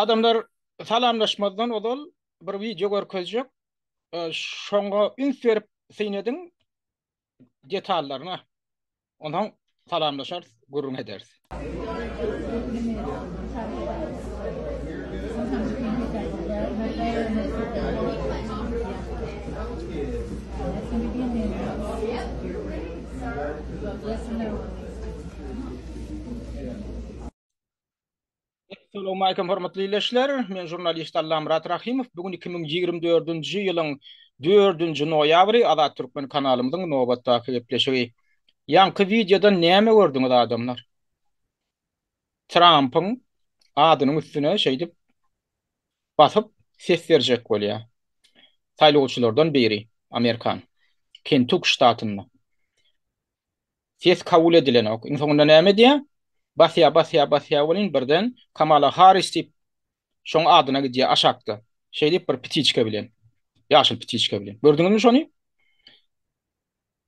Adamlar salamlaşmazdan ozal bir wideo görkezjek. Şoňa üns berip syn ediň detallaryna. Onsoň salamlaşarys, gürrüň ederis. Essalawmalikim hormatly ildeşler. Men žurnalist Allamyrat Rahymow. Bu gün 2024-nji ýylyň 4-nji noýabry Azat Türkmen kanalymyzyň nobatdaky gepleşigi. Ýaňky wideodan näme gördüňiz adamlar? Trampyň adynyň üstüne şeýdip basyp ses berjek bolýar. Saýlawçylardan biri Amerikan Kentuk ştatynda. Ses kabul edilenok. Iň soňunda näme edýär? Basýar, basýar, basýar welin birden Kamala Harris diýip şoň adyna gidýär aşakda. Şeýdip bir ptiçka bilen. Ýaşyl ptiçka bilen. Gördüňizmi şony?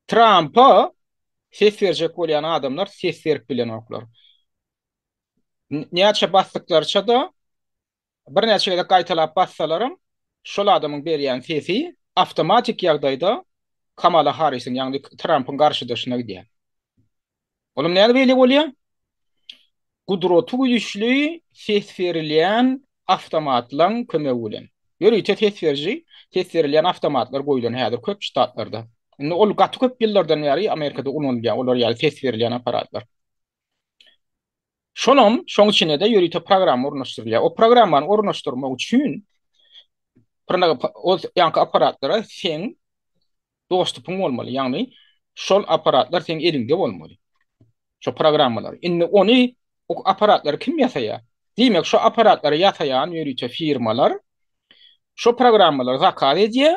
Trampa ses berjek bolýan adamlar ses berip bilenoklar. Näçe basdyklaryça-da birnäçe gezek gaýtalap bassalaram, şol adamyň berýän sesi awtomatik ýagdaýda Kamala Harrisiň, ýagny Trampyň garşydaşyna gidýär. Olam nädip beýle bolýar? Gudraty güýçli ses berilýän awtomatlaň kömegi bilen. Ýörite ses beriji, ses berilýän awtomatlar goýlan häzir köp ştatlarda. Indi ol gaty köp ýyllardan bäri Amerikada ulanylýar, olar ýaly ses berilýän apparatlar. Şonam, şoň içine-de ýörite programma ornaşdyrylýar. O programmany ornaşdyrmak üçin ol ýaňky apparatlara seň dostupyň bolmaly. Ýagny şol apparatlar seň eliňde bolmaly. Şo programmalar. Indi ony o apparatlary kim ýasaýar? Diýmek, şo apparatlary ýasaýan ýörite firmalar şo programmalary zakaz edýär.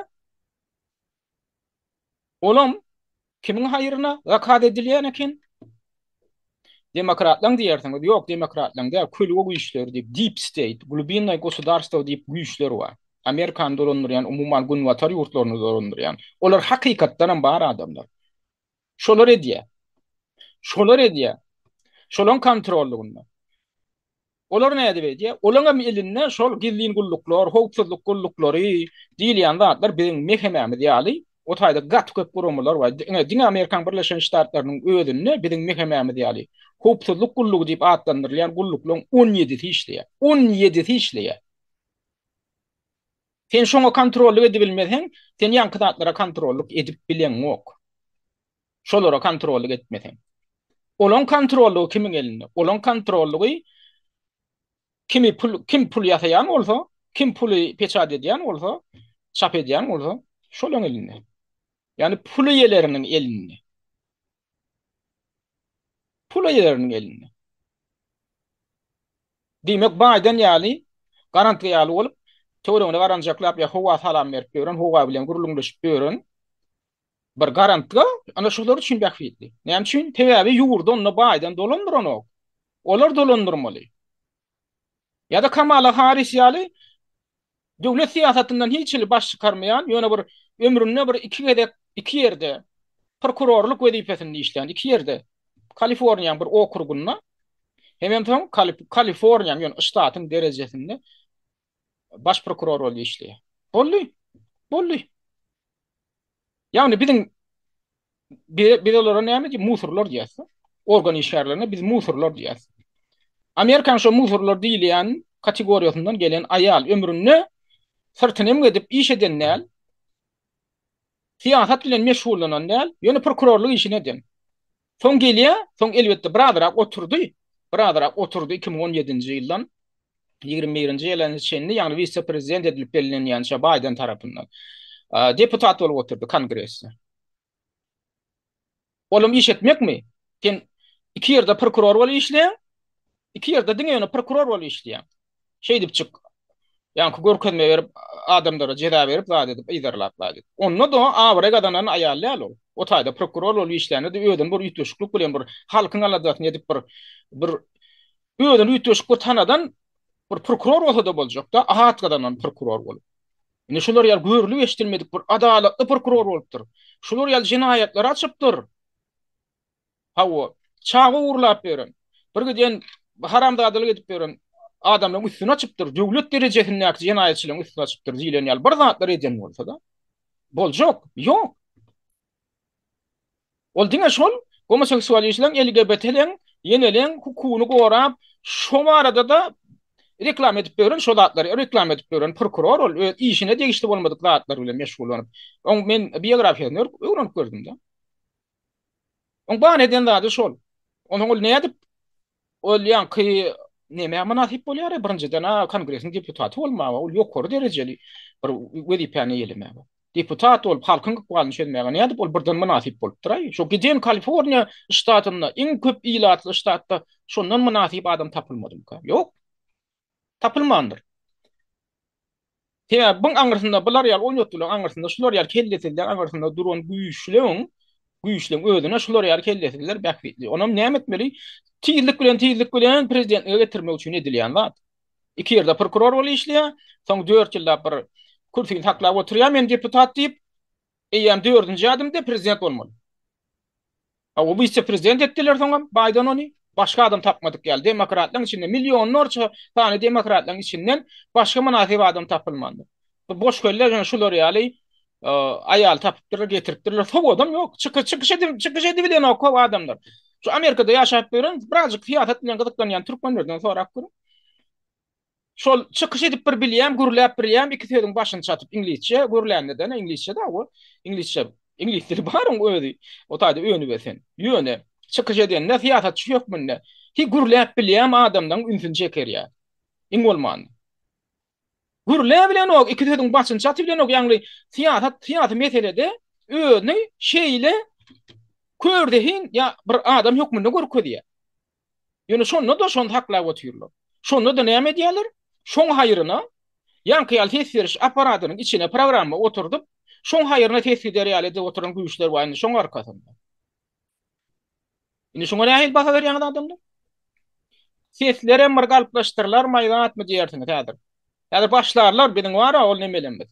Olam kimiň haýryna zakaz edilýän eken? Demokratlaň diýersiňiz. Ýok, demokratlaň däl, kölge güýçleri diýip, deep state, glubinnoý gosudarstwo diýip güýçler bar. Amerikany dolandyrýan, umuman günbatar ýurtlaryny dolandyrýan. Olar hakykatdanam bar adamlar. Şolar edýär. Şolar edýär. Şolaň kontrollygynda. Olar nädip edýär? Olaň hem elinde şol gizlin gulluklar, howpsuzlyk gulluklary diýilýän zatlar biziň mehemämiz ýaly, o taýda gaty köp guramalar bar. Diňe, diňe Amerikanyň Birleşen Ştatlarynyň özünde biziň mehemämiz ýaly howpsuzlyk gullugy diýip atlandyrylýan gulluklaryň on ýedisi işleýär. On ýedisi işleýär. Sen şoňa kontrollyk edibilmeseň, sen ýaňky zatlara kontrollyk edip bileňok. Şolara kontrollyk etmeseň. Olaň kontrollygy kimiň elinde? Olaň kontrollygy kimi pul kim pul ýasaýan bolsa, kim puly peçat edýän bolsa, çap edýän bolsa, şolaň elinde. Ýagny pul eýeleriniň elinde. Pul eýeleriniň elinde. Diýmek, Baýden ýaly, garantgy ýaly bolup, töweregine garanjaklap ýa howa salam berip ýören, howa bilen gürrüňleşip ýören bir garantga ana şolar üçin bähbitli. Näme üçin? Sebäbi ýurdy onda Baýden dolandyranok. Olar dolandyrmaly. Ýa-da Kamala Harris ýaly döwlet syýasatyndan hiç hili baş çykarmaýan, ýöne bir ömründe bir iki gezek iki ýerde prokurorlyk wezipesinde işlän, iki ýerde Kaliforniýanyň bir okrugynda hemem soň Kaliforniýanyň ýöne ştatyň derejesinde baş prokuror bolup işleýär. Boldy. Boldy. Ýagny biziň biz olara näme diýip musurlar diýýäs. Organ işgärlerine biz musurlar diýýäs. Amerikanyň şo musurlar diýilýän kategoriýasyndan gelen aýal ömründe syrtyny emgedip iş eden däl, syýasat bilen meşgullanan däl, ýöne prokurorlyk işini eden. Soň gelýär, soň elbetde birazrak oturdy, birazrak oturdy 2017-nji ýyldan 21-nji ýyla çenli, ýagny wise-prezident edilip bellenýänçä Baýden tarapyndan deputat bolup oturdy Kongresde. Olam iş etmekmi? Sen iki ýerde prokuror bolup işleýäň, iki ýerde diňe ýöne prokuror bolup işleýäň. Şeýdip çyk. Ýaňky görkezme berip, adamlara jeza berip, zat edip, yzarlap zat edip. Onda-da abraý gazanan aýal däl ol. O taýda prokuror bolup işlände-de özüni bir üýtgeşiklik bilen bir halkyň aladasyny edip bir bir özüni üýtgeşik bir tanadan bir prokuror bolsa-da boljak-da, at gazanan prokuror bolup. Indi şular ýaly görlüp eşidilmedik bir adalatly prokuror bolupdyr. Şular ýaly jenaýatlary açypdyr. Hawa, çaga ogurlap ýören, bir giden haramzadalyk edip ýören. adamlaryň üstüni açypdyr, döwlet derejesindäki jenaýatçylaryň üstüni açypdyr diýlen ýaly bir zatlar eden bolsa-da, boljak, ýok. Ol diňe şol gomoseksualistleň, LGBT-leň, ýeneleň hukugyny gorap, şo barada-da reklama edip ýören, şo zatlary reklama edip ýören prokuror ol öz işine degişli bolmadyk zatlar bilen meşgullanyp. Oň men biografiýasyny öwrenip gördüm-de. Oň bar eden zady şol. Onsoň ol nädip ol ýaňky nämä mynasyp bolýar birinjiden a kongresiň deputaty bolmaga, ol ýokary derejeli bir wezipäni eýelemäge. Deputat bolup halkyň ykbalyny çözmäge nädip ol birden mynasyp bolupdyr-aý? Şo giden Kaliforniýa ştatynda iň köp ilatly ştatda şondan mynasyp adam tapylmadymyka? Ýok. Tapylmandyr. Sebäbi buň aňyrsynda bular ýaly oýnatgylaryň aňyrsynda şular ýaly kellesizleň aňyrsynda duran güýçleň güýçleň özüne şular ýaly kellesizler bähbitli. Onam näme etmeli? Tizlik bilen tizlik bilen prezidentlige getirmek üçin edilýän zat. Iki ýerde prokuror bolup işleýär, soň dört ýyllap bir kürsini saklap oturýar, men deputat diýip, eýýäm dördünji ädimde prezident bolmaly. Hawa, wise-prezident etdiler soňam Baýden ony. Başga adam tapmadyk ýaly. Demokratlaryň içinde millionlarça sany demokratlaryň içinden başga mynasyp adam tapylmandyr. Bu boş kelle ýöne şular ýaly aýal tapypdyrlar, getiripdirler. Sowadam ýok. Çykyş çykyş edip çykyş edibilenok o adamlar. Şu Amerikada ýaşap ýören birazjyk syýasat bilen gyzyklanýan türkmenlerden sorap görüň. Şol çykyş edip bir bilýän, gürläp bilýän, iki sözüň başyny çatyp iňlisçe gürlände-de, iňlisçe da o, iňlisçe, iňlis dili bar oň özi, o taýda önüp ösen. Ýöne çykyş edende syýasatçy hökmünde hi gürläp bilýän adamlaryň ünsüni çekerýär. Iň bolmanda. Gürläbilenok, iki sözüň başyny çatybilenok, ýagny syýasat, syýasy meselede özüni şeýle kör zehin ýa bir adam hökmünde görkezýär. Ýöne şonda-da şony saklap otyrlar. Şonda-da näme edýärler? Şoň haýryna ýaňky ýaly ses beriş apparatynyň içine programma oturdyp, şoň haýryna ses gider ýaly edip oturan güýçler bar indi şoň arkasynda. Indi şoňa nähili baha berýäňiz adamlar? Seslerem bir galplaşdyrylarmaý zatmy diýersiňiz häzir. Häzir başlarlar biziň bar-a ol nemelerimiz.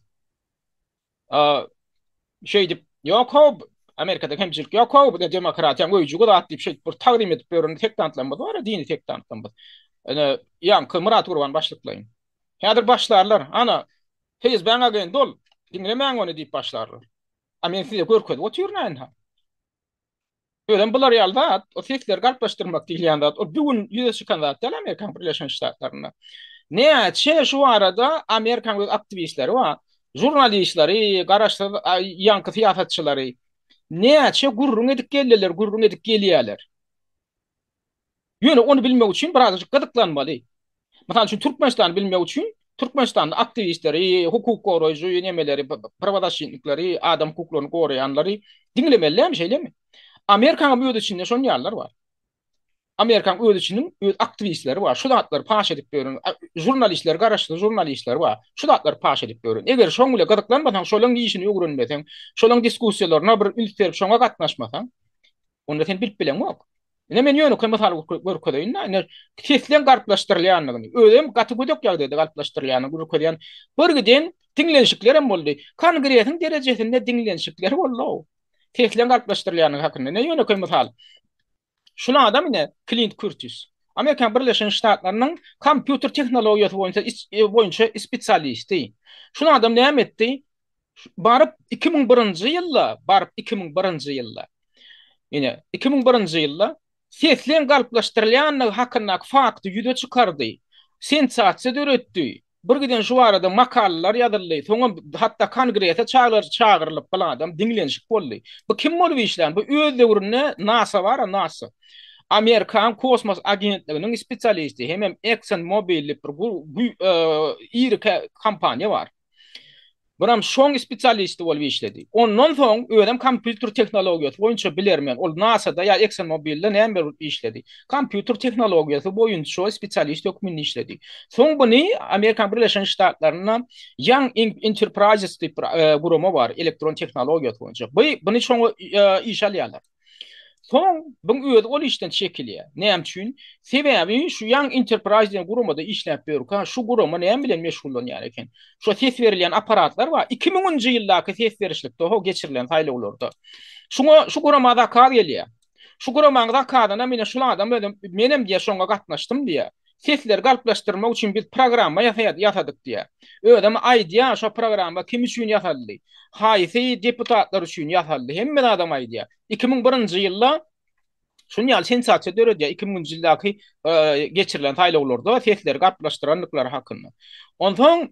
Şeýdip, ýok-how, Amerikada kemçilik ýok-how, bu demokratiýaň öýjügi zat diýip şeýdip bir tagzym edip ýören sektantlarymyz bar, dini sektantlarymyz. Ine, ýaňky Myrat Gurban başlyklaýyn. Häzir başlarlar, ana, FSB-niň agenti ol, diňlemäň ony diýip başlarlar. A men size görkezip otyryn-a indi. Özem bular ýaly zat, o sesleri galplaşdyrmak diýilýän zat, ol bu gün ýüze çykan zat däl Amerikanyň Birleşen Ştatlarynda. Näçe şu barada Amerikanyň öz aktiwistleri bar, žurnalistleri, garaşsyz ýaňky syýasatçylary näçe gürrüň edip geldiler, gürrüň edip gelýärler. Ýöne ony bilmek üçin birazajyk gyzyklanmaly. Mysal üçin, Türkmenistany bilmek üçin Türkmenistanda aktiwistleri, hukuk goraýjy nemeleri, prawozaşitnikleri, adam hukuklaryny goraýanlary diňlemeli dälmi, şeýlemi? Amerikanyň öz içinde şonuň ýalylar bar. Amerikanyň öz içiniň öz aktiwistleri bar. Şu zatlary paş edip ýören, žurnalistler, garaşsyz žurnalistler bar. Şu zatlary paş edip ýören. Eger şoň bilen gyzyklanmasaň, şolaryň işini öwrenmeseň, şolaryň diskussiýalaryna bir üns berip şoňa gatnaşmasaň, onda sen bilip bileňok. Ine men ýönekeý mysal görkezeýin-de, ine sesleň galplaşdyrylýandygyny, özem gaty gödek ýagdaýda galplaşdyrylýanyny görkezýän birgiden diňlenişikler hem boldy. Kongresiň derejesinde diňlenişikler boldy-ow. Sesleň galplaşdyrylýandygy hakynda. Ine ýönekeý mysal. Şul adam ine Klint Kürtis. Amerikan Birleşen Ştatlarynyň kompýuter tehnologiýasy boýunça boýunça spesialisti. Şul adam näme etdi? Baryp 2001-nji ýylda, baryp 2001-nji ýylda. Ine, 2001-nji ýylda sesleň galplaşdyrylýandygy hakyndaky fakty ýüze çykardy. Sensasiýa döretdi. Bir giden şu barada makalalar ýazyldy. Soňam hatda kongrese çagyrylyp bir adam diňlenişik boldy. Bu kim bolup işlän? Bu öz döwründe NASA bar-a, NASA. Amerikan kosmos agentliginiň spesialisti hemem Exxon Mobil diýip bir iri kompaniýa bar. Biram şoň spesialisti bolup işledi. Ondan soň özem kompýuter tehnologiýasy boýunça bilermen. Ol NASA-da ýa Exxon Mobil-de näme bolup işledi? Kompýuter tehnologiýasy boýunça spesialist hökmünde işledi. Soň buny Amerikan Birleşen Ştatlarynda Young Enterprises diýip bir gurama bar, elektron tehnologiýasy boýunça. Bu buny şoňa işe alýarlar. Soň buň özi ol işden çekilýär. Näme üçin? Sebäbi şu Young Enterprise diýen guramada işläp ýörkä, şu gurama näme bilen meşgullanýar eken? Şu ses berilýän apparatlar bar. 2000-nji ýyldaky ses berişlikde, ho, geçirilen saýlawlarda. Şuňa şu gurama zakaz gelýär. Şu guramaň zakazyna mine şul adam özüm, menem diýýär şoňa gatnaşdym diýýär. Sesleri galplaşdyrmak üçin biz programma ýasadyk diýýär. Özem aýdýar, şo programma kim üçin ýasaldy, haýsy deputatlar üçin ýasaldy, hemme zadam aýdýar. 2001-nji ýylda şuny ýaly sensasiýa döredýär, 2000-nji ýyldaky geçirilen saýlawlarda sesleri galplaşdyrandyklary hakynda. Onsoň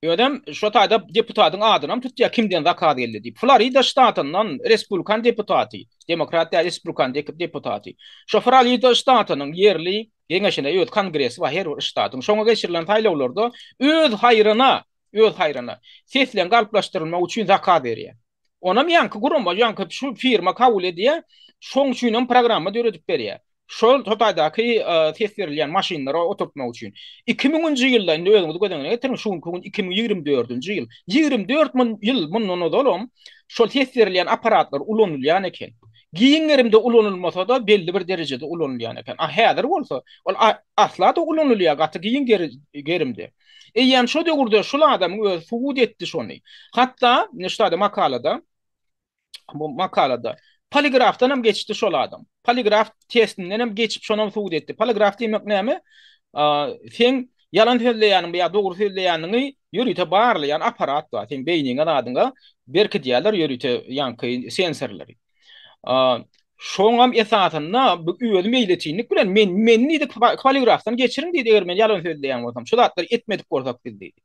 Özem şo taýda deputatyň adynam tutýar, kimden zakaz geldi diýip. Florida ştatyndan respublikan deputaty, demokrat däl, respublikan deputaty. Şo Florida ştatynyň ýerli geňeşine öz kongresi bar her bir ştatyň. Şoňa geçirilen saýlawlarda öz haýryna, öz haýryna sesleň galplaşdyrylmagy üçin zakaz berýär. Onam ýaňky gurama, ýaňky şu firma kabul edýär. Şoň üçinem programma döredip berýär. Şol Hytaýdaky ses berilýän maşynlara oturtmak üçin. 2000-nji ýylda, indi özüňiz göz öňüne getiriň, şu günki gün 2024-nji ýyl. 24 ýyl mundan ozalam şol ses berilýän apparatlar ulanylýan eken. Giň gerimde ulanylmasa-da, belli bir derejede ulanylýan eken. A häzir bolsa, ol asla-da ulanylýar gaty giň gerimde. Eýýäm şo döwürde şul adamyň özi subut etdi şony. Hatda, indi şu taýda makalada, bu makalada poligrafdan hem geçdi şol adam. Poligraf testinden hem geçip şonam subut etdi. Poligraf diýmek näme? Sen ýalan sözleýäniň ýa dogry sözleýäniňi ýörite barlaýan apparat bar. Sen beýniňe zadyňa berkidýärler ýörite ýaňky sensorlary. Şoňam esasynda bu özi meýletinlik bilen men meni diýdi poligrafdan geçiriň diýdi eger men ýalan sözleýän bolsam. Şu zatlary etmedik bolsak biz diýdi.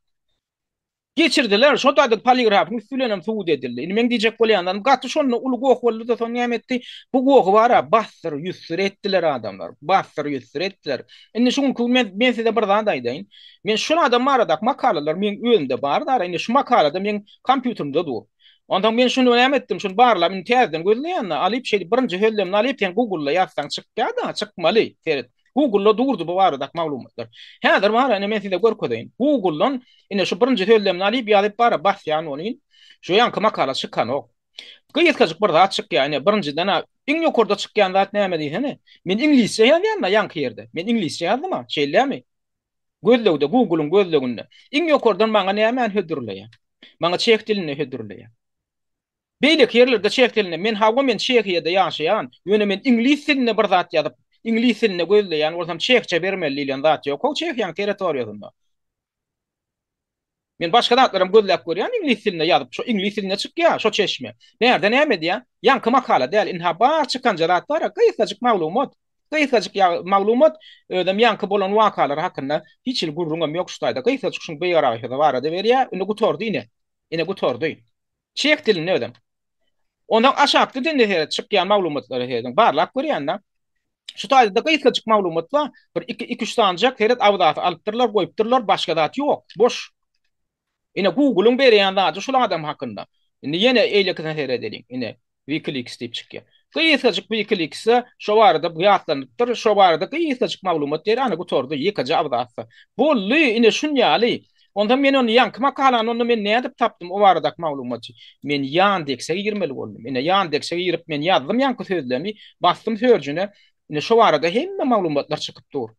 Geçirdiler, şo taýda poligrafyň üsti bilenem subut edildi. Indi meň diýjek bolýan zadym, gaty şonda uly goh boldy-da, soň näme etdi? Bu gohy bar-a, bassyr, ýüssür etdiler adamlar. Bassyr, ýüssür etdiler. Indi şu günki gün men, men size bir zat aýdaýyn. Men şul adam baradaky makalalar meň özümde bar-da, indi şu makala-da meň kompýuterimde dur. Onsoň men şuny näme etdim, şuny barlap, indi täzeden gözleýän-de, alyp şeýdip birinji sözlemini alyp, sen Google-da ýazsaň çykýar-da, çykmaly, seret. Google-da durdy bu baradaky maglumatlar. Häzir bar, ine men size görkezeýin. Google-dan ine şu birinji sözlemini alyp ýazyp bara basýan welin, şu ýaňky makala çykanok. Gysgajyk bir zat çykýar, ine birinjiden-ä iň ýokarda çykýan zat näme diýsene? Men iňlisçe ýazýan-da ýaňky ýerde. Men iňlisçe ýazdym-a, şeýlemi? Gözlegde, Google-yň gözleginde. Iň ýokardan maňa nämäni hödürleýär? Maňa çeh dilini hödürleýär. Beýleki ýerlerde çeh dilinde, men hawa men Çehiýada ýaşaýan, ýöne men iňlis dilinde bir zat ýazyp, iňlis dilinde gözleýän bolsam çehçe bermeli diýlen zat ýok-ow Çehiýanyň territoriýasynda. Men başga zatlaram gözläp görýän iňlis dilinde ýazyp, şo iňlis dilinde çykýar şo çeşme. Bärde näme edýär? Ýaňky makala däl, ynha bar çykanja zat bar-a, gysgajyk maglumat. Gysgajyk maglumat, özem ýaňky bolan wakalar hakynda hiç hili gürrüňem ýok şu taýda. Gysgajyk şuň biografiýasy barada berýär, indi gutardy ine. Ine gutardy. Çeh dilinde özem. Ondan aşakda dilinde seret, çykýan maglumatlara serediň. Barlap görýän-de. Şu taýda-da gysgajyk maglumat bar. Bir iki, iki-üç sanyjak seret abzasy alypdyrlar, goýupdyrlar, başga zat ýok. Boş. Ine Google-yň berýän zady şul adam hakynda. Indi ýene eýlekisine seredeliň. Ine WikiLeaks diýip çykýar. Gysgajyk WikiLeaks-de şo barada ýatlanypdyr, şo barada gysgajyk maglumat berýär, ana gutardy, ýekeje abzasda. Boldy, ine şun ýaly. Onsoň men ony ýaňky makalany onda men nädip tapdym o baradaky maglumaty? Men Ýandekse girmeli boldum. Ine Ýandekse girip men ýazdym ýaňky sözlemi, basdym search-ine, ine şo barada hemme maglumatlar çykyp dur.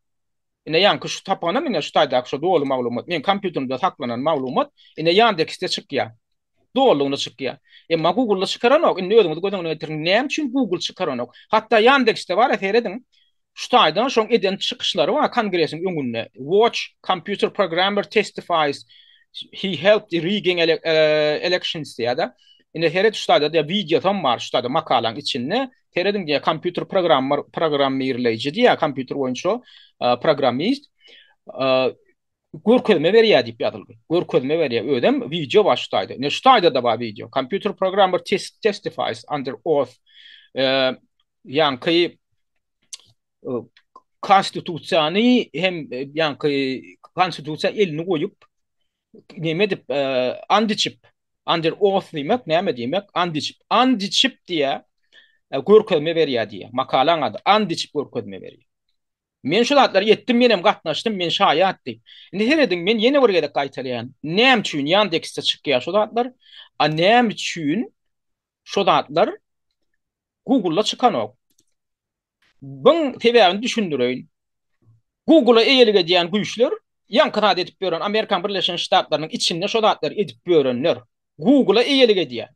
Ine ýaňky şu tapanym ine şu taýdaky şu doly maglumat, meň kompýuterimde saklanan maglumat ine Ýandeksde çykýar. Dolulygyna çykýar. Emma Google-da çykaranok. Indi özüňiz göz öňüne getiriň, näme üçin Google çykaranok? Hatda Ýandeksde bar-a serediň. Şu taýdan şoň eden çykyşlary bar kongresiň öňünde. Watch computer programmer testifies he helped rigging elections diýýär-de. Ine seret şu taýda diýýär wideosam bar şu taýda makalaň içinde. Serediň diýýär kompýuter programmer programmirleýji diýýär kompýuter boýunça programmist görkezme berýär diýip ýazylgy. Görkezme berýär. Özem wideo bar şu taýda. Ine şu taýda-da bar wideo. Computer programmer testifies under oath. Ýaňky konstitusiýany hem ýaňky konstitusiýa elini goýup neme edip and içip under oath diýmek näme diýmek and içip and içip diýä görkezme berýär diýä makalaň ady and içip görkezme berýär men şu zatlary etdim menem gatnaşdym men şaýat diýip indi serediň men ýene bir gezek gaýtalaýan näme üçin Yandex-de çykýar şu zatlar a näme üçin şu zatlar Google-da çykanok. Buň sebäbini düşündireýin. Google-a eýelik edýän güýçler ýaňky zat edip ýören Amerikan Birleşen Ştatlarynyň içinde şo zatlary edip ýörenler. Google-a eýelik edýän,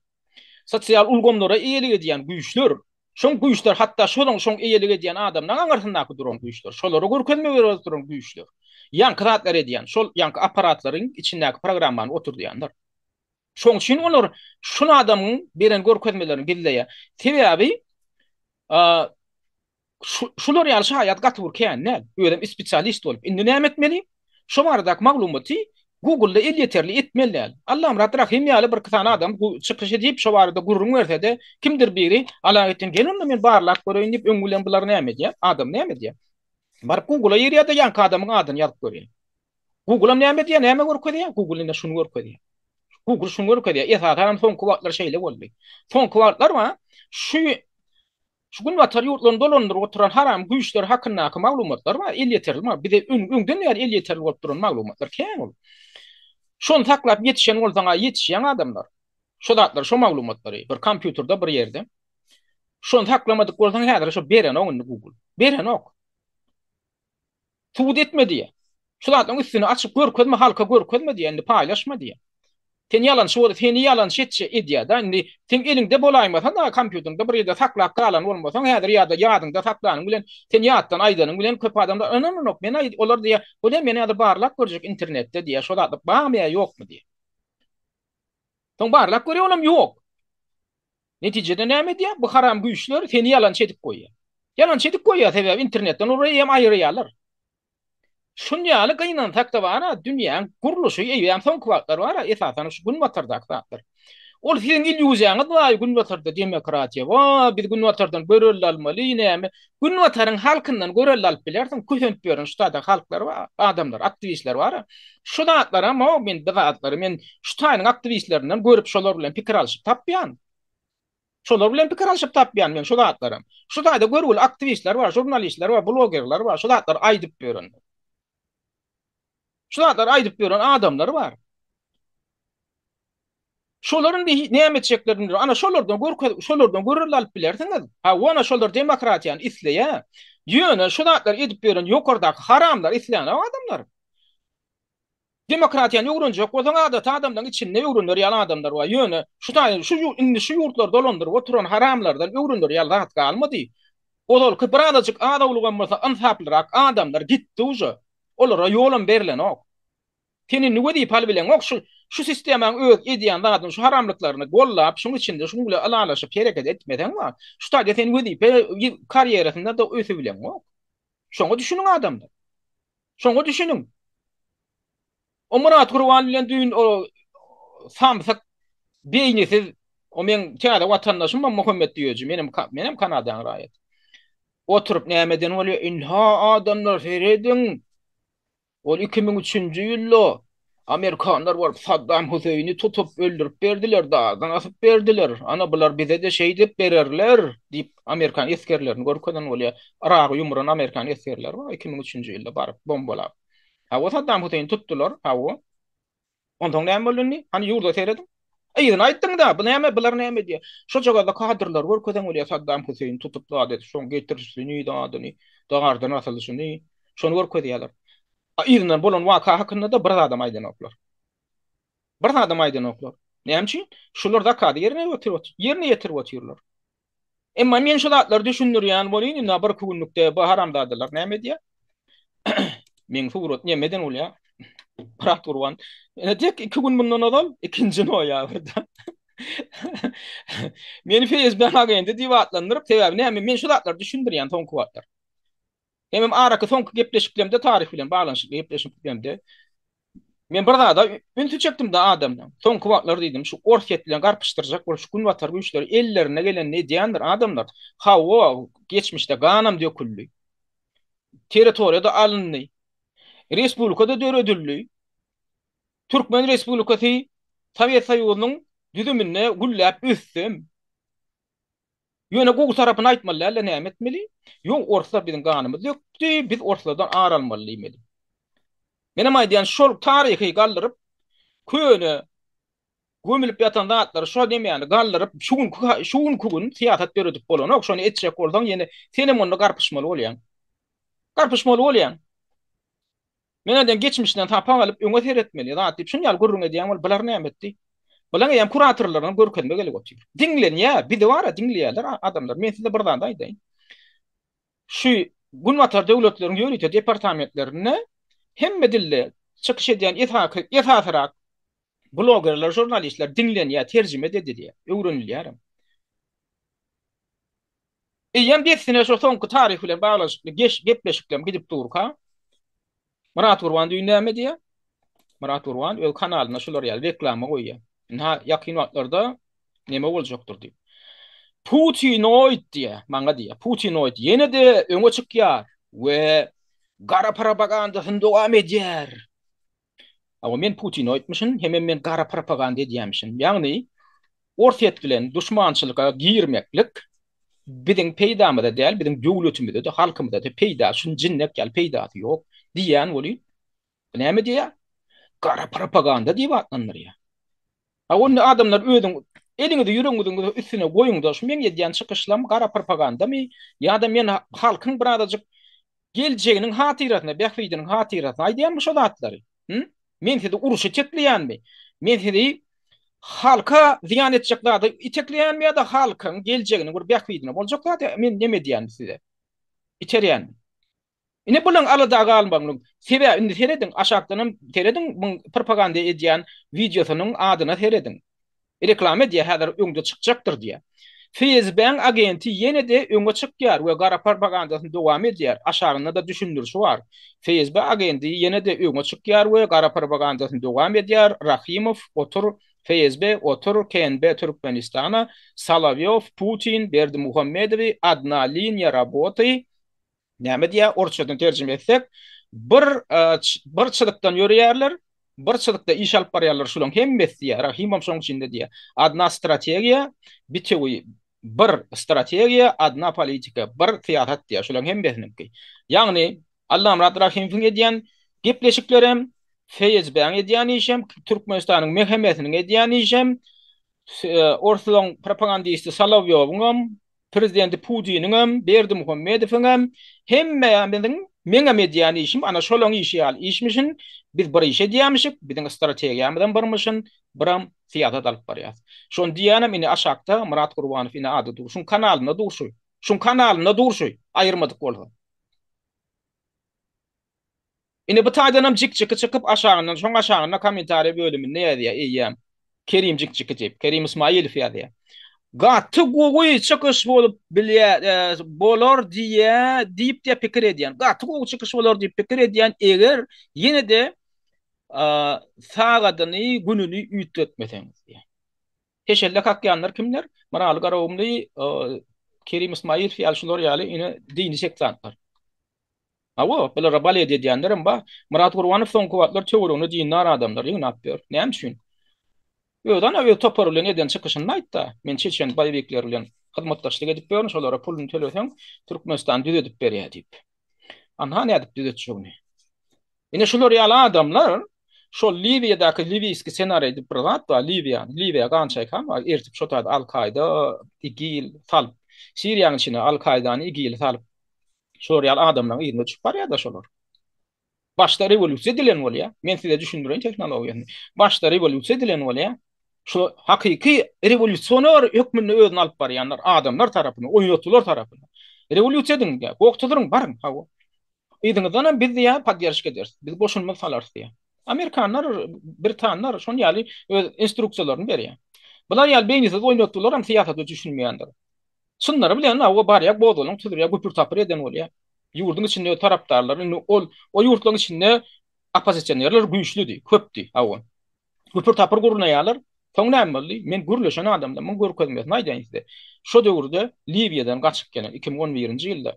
sosial ulgamlara eýelik edýän güýçler. Şoň güýçler hatda şolaň şoň eýelik edýän adamlaň aňyrsyndaky duran güýçler, şolara görkezme berip duran güýçler. Ýaňky zatlary edýän, şol ýaňky apparatlaryň içindäki programmany oturdýanlar. Şoň üçin olar şul adamyň beren görkezmelerini gizleýär. Sebäbi şular ýaly şaýat gaty bir kän däl. Özem spesialist bolup. Indi näme etmeli? Şo baradaky maglumaty Google-da elýeterli etmeli däl. Allamyrat Rahym ýaly birki sany adam çykyş edip şo barada gürrüň berse-de, kimdir biri Alaetdin gel onda men barlap göreýin diýip öňi bilen bular näme edýär? Adam näme edýär? Baryp Google-a girýär-de ýaňky adamyň adyny ýazyp görýär. Google-am näme edýär, näme görkezýär? Google ine şuny görkezýär. Google şuny görkezýär. Esasanam soňky wagtlar şeýle boldy. Soňky wagtlar bar, şu şu günbatar ýurtlaryny dolandyryp oturan haram güýçler hakyndaky maglumatlar bar, elýeterli bar. Bize öňden bäri elýeterli bolup duran maglumatlar kän ol. Şony saklap ýetişen bolsaň-a ýetişýäň adamlar. Şo zatlary, şo maglumatlary bir kompýuterde bir ýerde. Şony saklamadyk bolsaň häzir şo berenok indi Google. Berenok. Subut etme diýýär. Şu zatlaryň üstüni açyp görkezme, halka görkezme diýýär, indi paýlaşma diýýär. Sen ýalançy bol, seni ýalançy etjek edýär-de. Indi seň eliňde bolaýmasa-da, kompýuteriňde bir ýerde saklap galan bolmasaň, häzir ýa-da ýadyňda saklanyň bilen, sen ýatdan aýdanyň bilen köp adamlar ynananok. Men aýt, olar diýýär, bolýa men häzir barlap görjek internetde diýýär, şo zatlar barmy ýa ýokmy diýýär. Soň barlap görýär, olam ýok. Netijede näme edýär? Bu haram güýçler seni ýalançy edip goýýar. Ýalançy edip goýýar, sebäbi internetden olary eýýäm aýyrýarlar. Şun ýaly gynansak-da bar-a, dünýäň gurluşy eýýäm soňky wagtlar bar-a, esasan şu günbatardaky zatlar. Ol siziň illýuziýaňyz bar, günbatarda demokratiýa bar, biz günbatardan görelde almaly, näme. Günbataryň halkyndan görelde alyp bilersiň, kösenip ýören şu taýda halklar bar, adamlar, aktiwistler bar-a. Şu zatlaram-ow men bu zatlary men şu taýynyň aktiwistlerinden görüp şolar bilen pikir alşyp tapýan. Şolar bilen pikir alşyp tapýan men şu zatlaram. Şu taýda görgüli aktiwistler bar, žurnalistler bar, blogerler bar, şu zatlary aýdyp ýören. Şu zatlary aýdyp ýören adamlar bar. Şolar indi näme etjeklerini bilmän, ana şolardan görkez, şolardan görelde alyp bilersiňiz. Hawa, ana şolar demokratiýany isleýär. Ýöne şu zatlary edip ýören ýokardaky haramlar islänok adamlar. Demokratiýany öwrenjek bolsaň adaty adamlaryň içinde öwrener ýaly adamlar bar. Ýöne şu taý şu indi şu ýurtlary dolandyryp oturan haramlardan öwrener ýaly zat galmady. Ozalky birazajyk az-owlugam bolsa ynsaplyrak adamlar gitdi uje. Olara ýolam berlenok. Sen indi wezipe alybileňok şu şu sistemaň öz edýän zadyny şu haramlyklaryny gollap şuň içinde şuň bilen ylalaşyp hereket etmeseň bar. Şu taýda sen wezipe karýerasynda-da ösübileňok. Şoňa düşüniň adamlar. Şoňa düşüniň. O Myrat Gurban bilen düýn o samsyk beýnisiz o meň täze watandaşym Muhammet Düýeji menem menem Kanadanyň raýaty. Oturyp näme eden bolýar? Ynha adamlar serediň. Ol 2003-nji ýylda amerikanlar baryp Saddam Huseýni tutup öldürip berdiler, dardan asyp berdiler. Ana bular bize-de şeýdip bererler diýip amerikan esgerlerini görkezen bolýar. Yragy ýumuran amerikan esgerleri bar 2003-nji ýylda baryp bombalap. Hawa Saddam Huseýni tutdular, hawa. Onsoň näme boldy indi? Hany ýurda serediň. Yzyny aýtdyň-da, bu näme, bular näme edýär? Şojagazda kadrlary görkezen bolýar Saddam Huseýni tutup zat edip, şoň getirişini, zadyny, dardan asylyşyny, şony görkezýärler. A yzyndan bolan waka hakynda-da bir zadam aýdanoklar. Bir zadam aýdanoklar. Näme üçin? Şular zakazy ýerine ýetirip, ýerine ýetirip otyrlar. Emma men şu zatlary düşündirýän bolýyn, indi bir-iki günlükde bu haramzadalar näme edýär? Meň surat nämeden bolýar? Myrat Gurban. Ine tek iki gün mundan ozal, 2-nji noýabrda. Meni FSB agenti diýip atlandyryp, sebäbi näme, men şu zatlary düşündirýän soňky wagtlar. Hemem araky soňky gepleşiklerimde taryh bilen baglanyşykly gepleşiklerimde men bir zada ünsi çekdim-de adamdan. Soňky wagtlar diýdim, şu Orsýet bilen garpyşdyrjak bolup şu günbatar güýçleri ellerine gelenini edýändir adamlar. Hawa, geçmişde ganam döküldi. Territoriýa-da alyndy. Respublika-da döredildi. Türkmen Respublikasy Sowet Soýuzynyň düzüminde gülläp ösdem. Ýöne gowy tarapyny aýtmaly däl-de näme etmeli? Ýok, orslar biziň ganymyzy dökdi, biz orslardan ar almaly diýmeli. Menem aýdýan şol taryhy galdyryp, köne gömülip ýatan zatlary şo demäni galdyryp, şu günki şu günki gün syýasat döredip bolanok, şony etjek bolsaň ýene senem onda garpyşmaly bolýaň. Garpyşmaly bolýaň. Men aýdýan geçmişden sapak alyp öňe seretmeli zat diýip şun ýaly gürrüň edýän bolup bular näme etdi? Bulaň eýýäm kuratorlaryna görkezme gelip otyr. Diňlenýär, bizi bar-a diňleýärler adamlar. Men size bir zat aýdaýyn. Şu Günbatar döwletleriň ýörite departamentlerinde hemme dilde çykyş edýän esasy esasyrak blogerler, žurnalistler diňlenýär, terjime-de edilýär, öwrenilýärem. Eýýäm dessine şo soňky taryh bilen baglanyşykly geş gepleşiklem gidip durka, Myrat Gurban düýn näme diýýär? Myrat Gurban öz kanalynda şular ýaly reklama goýýar. Ynha, ýakyn wagtlarda neme boljakdyr diýip. Putinoid diýýär, maňa diýýär. Putinoid ýene-de öňe çykýar we gara propagandasyny dowam edýär. Hawa, men putinoidmişin, hemem men gara propaganda edýärmişin. Ýagny, Orsýet bilen duşmançylyga girmeklik biziň peýdamyza däl, biziň döwletimize-de, halkymyza-da peýda, şuny jinnek ýaly peýdasy ýok diýýän welin, bu näme diýýär? Gara propaganda diýip atlandyrýar. A onda adamlar özüň eliňizi ýüregiňiziň üstüne goýuňda, şu meň edýän çykyşlam gara propagandamy ýa-da men halkyň birazajyk geljeginiň hatyrasyna, bähbidiniň hatyrasyna aýdýanmy şo zatlary? Hü? Men sizi urşa itekleýänmi? Men sizi halka zyýan etjek zada itekleýänmi ýa-da halkyň geljeginiň bir bähbidine boljak zada men neme edýänmi size? Iterýänmi? Ine bulaň alada galmagynyň sebäbi indi serediň aşakdanam serediň muň propaganda edýän wideosynyň adyna serediň. Reklama edýär häzir öňde çykjakdyr diýýär. FSB-iň agenti ýene-de öňe çykýar we gara propagandasyny dowam edýär. Aşagynda-da düşündirişi bar. FSB agenti ýene-de öňe çykýar we gara propagandasyny dowam edýär, Rahimow, otur, FSB, otur, KNB Türkmenistana, Solowýow, Putin, Berdimuhamedowy, odna liniýa raboty, Näme diýýär, orsçadan terjime etsek, bir bir çyzykdan ýöreýärler, bir çyzykda iş alyp barýarlar şularyň hemmesi diýýär. Rahimam şoň içinde diýýär. Adna strategiýa, bitewi bir strategiýa, adna politika, bir syýasat diýýär şularyň hemmesiniňki. Ýagny Allamyrat Rahimowyň edýän gepleşiklerem, FSB-niň edýän işem, Türkmenistanyň MHM-siniň edýän işem, orslaryň propagandisti Solowýowyňam, Prezidenti Putiniňem, Berdimuhamedowyňam, hemmämiziň, meňem edýän işim ana şolaň işi ýaly işmişin, biz bir iş edýämişik, biziň strategiýamyzam birmişin, biram syýasat alyp barýas. Şony diýýänem ine aşakda Myrat Gurbanow ine ady dur. Şuň kanalynda dur şu. Şuň kanalynda dur şu, aýyrmadyk bolsa. Ine bu taýdanam jikjiki çykyp aşagyndan şoň aşagynda kommentariýa bölüminde ýazýa eýýäm Kerim jikjiki diýip Kerim Ismailow ýazýa. Gaty gowy çykyş bolup bilýä bolar diýýä diýip diýä pikir edýän. Gaty gowy çykyş bolar diýip pikir edýän eger ýene-de sagadyny gününi üýtgetmeseňiz diýýä. Heşelle kakýanlar kimler? Myraly Garagumly, Kerim Ismailow ýaly şular ýaly ine dini sektantlar. Hawa, bulara balet edýänlerem bar. Myrat Gurbanow soňky wagtlar töweregine dindar adamlary ýygnap ýör. Näme üçin? Özi ana öz topary bilen eden çykyşynda aýtda, men çeçen boýewikleri bilen hyzmatdaşlyk edip ýörün, şolara puluny töleseň, Türkmenistany düzedip berýär diýip. Anha nädip düzetjegini. Ine şular ýaly adamlar şol Liwiýadaky liwiýski ssenariý diýip bir zat bar, Liwiýany, Liwiýa gan çaýkan bar, eritip şo taýda Al-Kaýda, IGIL salyp, Siriýanyň içine Al-Kaýdany, IGIL-i salyp, Şolar ýaly adamlaryň yzyna düşüp barýar-da şolar. Başda rewolýusiýa edilen bolýar. Men size düşündireýin tehnologiýasyny. Başda rewolýusiýa edilen bolýar. Şu hakyky rewolýusioner hökmünde özüni alyp barýanlar adamlar tarapyndan, oýnatgylar tarapyndan. Rewolýusiýa ediň diýýär. Gok tuzuryň, baryň, hawa. Yzyňyzdan hem biz diýýär, podderşka ederis. Biz goşunymyzy salarys diýýär. Amerikanlar, britanlar şon ýaly öz instruksiýalaryny berýär. Bular ýaly beýnisiz oýnatgylar hem syýasata düşünmeýändir. Çynlary bilen hawa barýa gozgalaň tuzurýa güpür-tapyr eden bolýa. Ýurduň içinde öz tarapdarlary indi ol o ýurtlaryň içinde oppozisionerler güýçlüdi, köpdi hawa. Güpür-tapyr gurnaýarlar. Soň näme boldy? Men gürleşen adamlarymyň görkezmesini aýdaýyn size. Şo döwürde Liwiýadan gaçyp gelen 2011-nji ýylda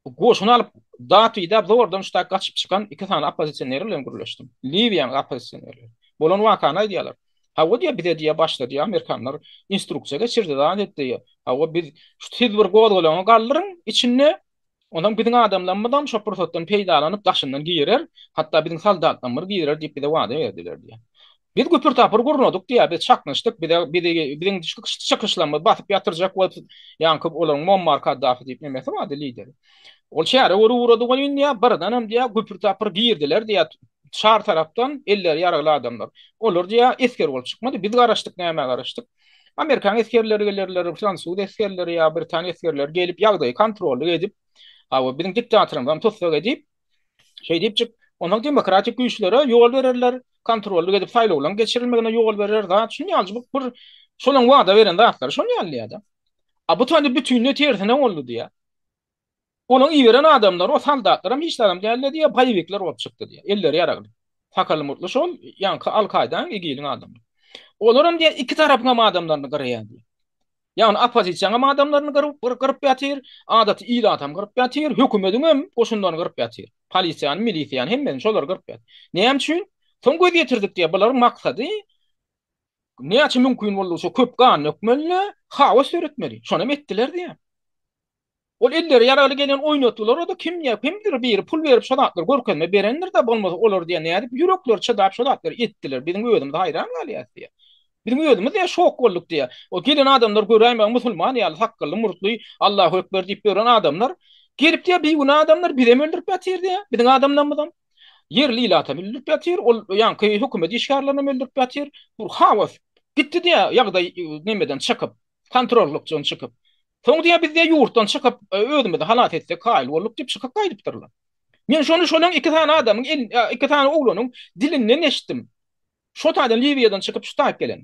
goşun alyp dat-idap zordan şu taýy gaçyp çykan iki sany oppozisioner bilen gürleşdim. Liwiýanyň oppozisionerleri. Bolan wakany aýdýarlar. Hawa diýýär, bize diýýär, başda diýýär, amerikanlar instruksiýa geçirdi, zat etdi diýýär. Hawa, biz şu siz bir gozgalaňy galdyryň içinde, onsoň biziň adamlarymyzam şo pursatdan peýdalanyp daşyndan girer, hatda biziň soldatlarymyz girer diýip bize wada berdiler diýýär. Biz güpür-tapyr gurnadyk diýýär, biz çaknyşdyk, bize bizi biziň çykyşlarymyzy basyp ýatyrjak bolup, ýaňky olaryň Muammar Kaddafi diýip nemesi bardy lideri. Ol çäre görüp ugrady welin diýýär, birdenem diýýär, güpür-tapyr girdiler diýýär. Çar tarapdan elleri ýaragly adamlar. Olar diýýär, esger bolup çykmady. Biz garaşdyk, nämä garaşdyk? Amerikan esgerleri gelerler, fransuz esgerleri ýa britan esgerleri gelip ýagdaýy kontrollyk edip, hawa, biziň diktatorymyzam tussag edip, şeý diýipjik, onsoň demokratik güýçlere ýol bererler, kontrollyk edip saýlawlaryň geçirilmegine ýol berer zat, şuny ýaly bir şolaryň wada beren zatlary şol ýaly diýýär-de. A bu taýda bütinleý tersine boldy diýýär. Olaň iberen adamlary, o soldatlaram hiç zadam däldi diýýär, boýewikler bolup çykdy diýýär. Elleri ýaragly. Sakally-murtly şol ýaňky Al-Kaýdaň, IGIL-iň adamlary. Olaram diýýär, iki tarapyňam adamlaryny gyrýar diýýär. Ýagny oppozisiýaňam adamlaryny gyryp ýatyr, adaty ilatam gyryp ýatyr, hökümediňem goşunlaryny gyryp ýatyr. Polisiýany, milisiýany hemmesini şolar gyryp ýatyr. Näme üçin? Soň göz ýetirdik diýýär, bularyň maksady näçe mümkin boldugyça köp gan dökmeli-de, haos döretmeli. Şonam etdiler diýýär. Ol elleri ýaragly gelen oýnatgylara-da kim ýa kimdir biri pul berip şo zatlary görkezme berendir-de, bolmasa olar diýýär nädip ýürekleri çydap şo zatlary etdiler, biziň özümiz haýran galýas diýýär. Biziň özümiz diýýär şok bolduk diýýär. O gelen adamlar göräýmäge musulman ýaly sakgally murtly Allahu ekber diýip ýören adamlar gelip diýýär bigünä adamlar bizem öldürip ýatyr diýýär, biziň adamlarymyzam. Ýerli ilatam öldürip ýatyr, ol ýaňky hökümet işgärlerinem öldürip ýatyr. Bir haos gitdi diýýär ýagdaý nemeden çykyp, kontrollykdan çykyp. Soň diýýär, biz diýýär, ýurtdan çykyp, özümizi halas etsek kaýyl bolduk diýip çykyp gaýdypdyrlar. Men şony şolaň iki sany adamyň el, iki sany oglanyň dilinden eşitdim. Şo taýdan Liwiýadan çykyp şu taýyp gelen.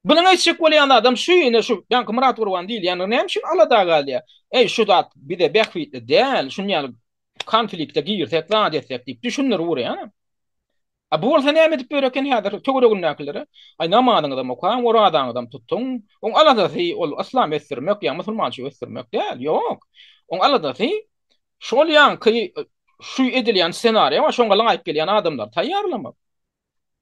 Bunuň aýtjak bolýan zadam şu, ine şu ýaňky Myrat Gurban diýilýän näme üçin alada galýar? Eý, şu zat bize bähbitli däl, şuny ýaly konflikte girsek, zat etsek diýip düşündirip urýar. A bu bolsa näme edip ýör eken häzir töweregindäkilere? Aý namazyňyzam okaň, orazaňyzam tutuň. Oň aladasy ol yslamy ösdürmek ýa musulmançylygy ösdürmek däl, ýok. Oň aladasy şol ýaňky şu edilýän ssenariýa bar, şoňa laýyk gelýän adamlary taýýarlamak.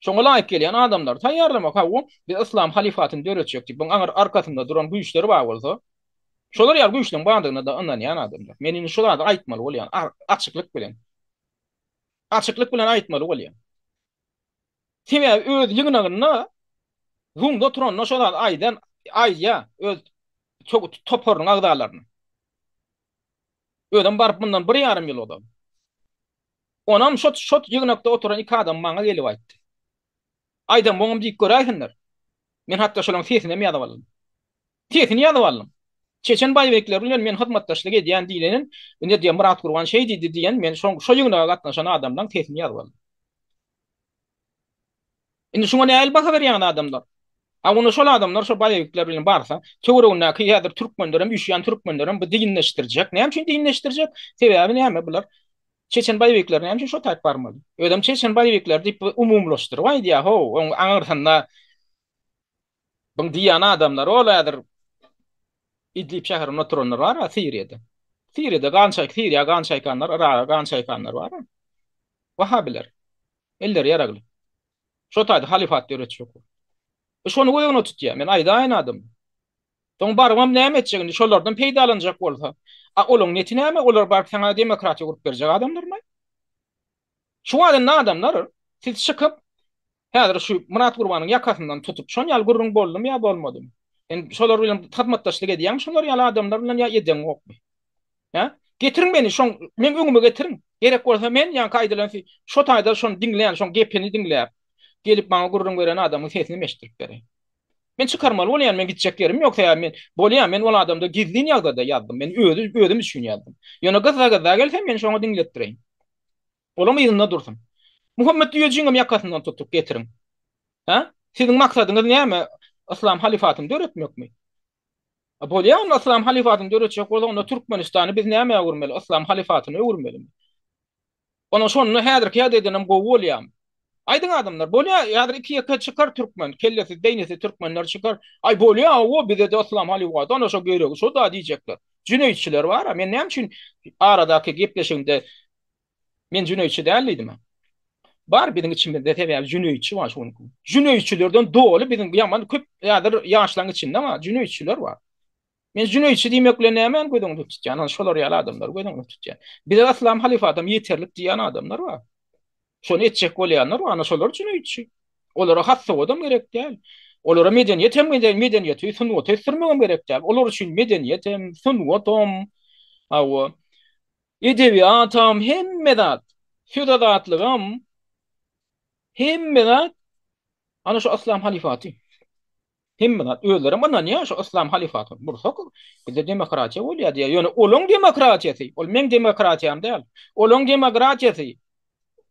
Şoňa laýyk gelýän adamlary taýýarlamak. Hawa, biz yslam halyfatyny döretjek diýip, buň aňyr arkasynda duran güýçler bar bolsa, şolar ýaly güýçleriň bardygyna-da ynanýan adamlar. Men indi şu zady aýtmaly bolýan, açyklyk bilen. Açyklyk bilen aýtmaly bolýar. Sebäbi öz ýygnagynda Zoomda oturanda şo zady aýdan, aýdýar öz toparynyň agzalaryna. Özem baryp mundan bir ýarym ýyl ozal. Onam şo şo ýygnakda oturan iki adam maňa gelip aýtdy. Aýdan oňam diýip göräýsinler. Men hatda şolaryň sesinem ýazyp aldym. Sesini ýazyp aldym. Çeçen baýbekleri bilen men hyzmatdaşlyk edýän diýlenen, ine diýen Myrat Gurban şeý diýdi diýen men şo şo ýygnaga gatnaşan adamlaň sesini ýazyp aldym. Indi şuňa nähili baha berýäňiz adamlar? A onda şol adamlar şo baýbekler bilen barsa, töweregindäki häzir türkmenlerem, üşýän türkmenlerem bu dinleşdirjek. Näme üçin dinleşdirjek? Sebäbi näme bular? Çeçen baýbekleri näme üçin şo taýyp barmaly? Özem çeçen baýbekleri diýip umumylaşdyryp aýdýar, how, oň aňyrsynda Buň diýýän adamlary ol häzir Idlib şäherinde oturanlar bar-a Siriýada. Siriýada gan çaý, Siriýa gan çaýkanlar, Yraga gan çaýkanlar bar-a. Wahabiler. Elleri ýaragly. Şo taýda halyfat döretjek bolup. E şony göz öňüne tutýar. Men aýdaýyn adam. Soň barybam näme etjek indi şolardan peýdalanjak bolsa. A olaň neti näme? Olar baryp saňa demokratiýa gurup berjek adamlarmy? Şu wagt indi adamlar siz çykyp Häzir şu Myrat Gurbanyň ýakasyndan tutup, şon ýaly gürrüň boldumy ýa bolmadymy? Sen şolar bilen hyzmatdaşlyk edýäňmi şolar ýaly adamlar bilen ýa edeňokmy? Hä? Getiriň meni şoň meň öňüme getiriň. Gerek bolsa men ýaňky aýdylan şo taýda şony diňlän, şoň gepini diňläp, gelip maňa gürrüň beren adamyň sesini eşitdirip bereýin. Men çykarmaly bolýan, men gitjek ýerim ýok, sebäbi men bolýa, men ol adamda gizlin ýagdaýda ýazdym. Men özi özüm üçin ýazdym. Ýöne gyzza-gyzza gelse men şoňa diňletdireýin. Olam yzynda dursun. Muhammet düýejiňem ýakasyndan tutup getiriň. Hä? Siziň maksadyňyz näme? Yslam halyfatyny döretmekmi? A bolýa onda yslam halyfatyny döretjek bolsak onda Türkmenistany biz nämä öwürmeli? Yslam halyfatyna öwürmelimi? Onda şonda häzirki ýagdaýdanam gowy bolýamy? Aýdyň adamlar, bolýa häzir iki-ýeke çykar türkmen, kellesiz, beýnisiz türkmenler çykar. Aý bolýa hawa bize-de yslam halyfaty ana şo geregi şo-da diýjekler. Jüneýitçiler bar-a. Men näme üçin aradaky gepleşigimde Men jüneýitçi däl diýdim. Bar biziň içimizde sebäbi jüneýitçi bar şu günki. Jüneýitçilerden doly biziň ýaman köp häzir ýaşlaryň içinde bar, jüneýitçiler bar. Men jüneýitçi diýmek bilen nämäni göz öňünde tutýan? Ana şolar ýaly adamlary göz öňünde tutýan. Bize yslam halyfatam ýeterlik diýýän adamlar bar. Şony etjek bolýanlar bar, ana şolar jüneýitçi. Olara hat sowadam gerek däl. Olara medeniýet hem medeniýeti, sungaty ösdürmegem gerek däl. Olar üçin medeniýet hem, sungatam, hawa, Edebiýatam, hemme zat. Söz azatlygam hemme zat ana şu yslam halyfaty. Hemme zat özlerem ynanýar şu yslam halyfaty. Bursak bizde demokratiýa bolýar diýýär. Ýöne olaň demokratiýasy, ol meň demokratiýam däl. Olaň demokratiýasy,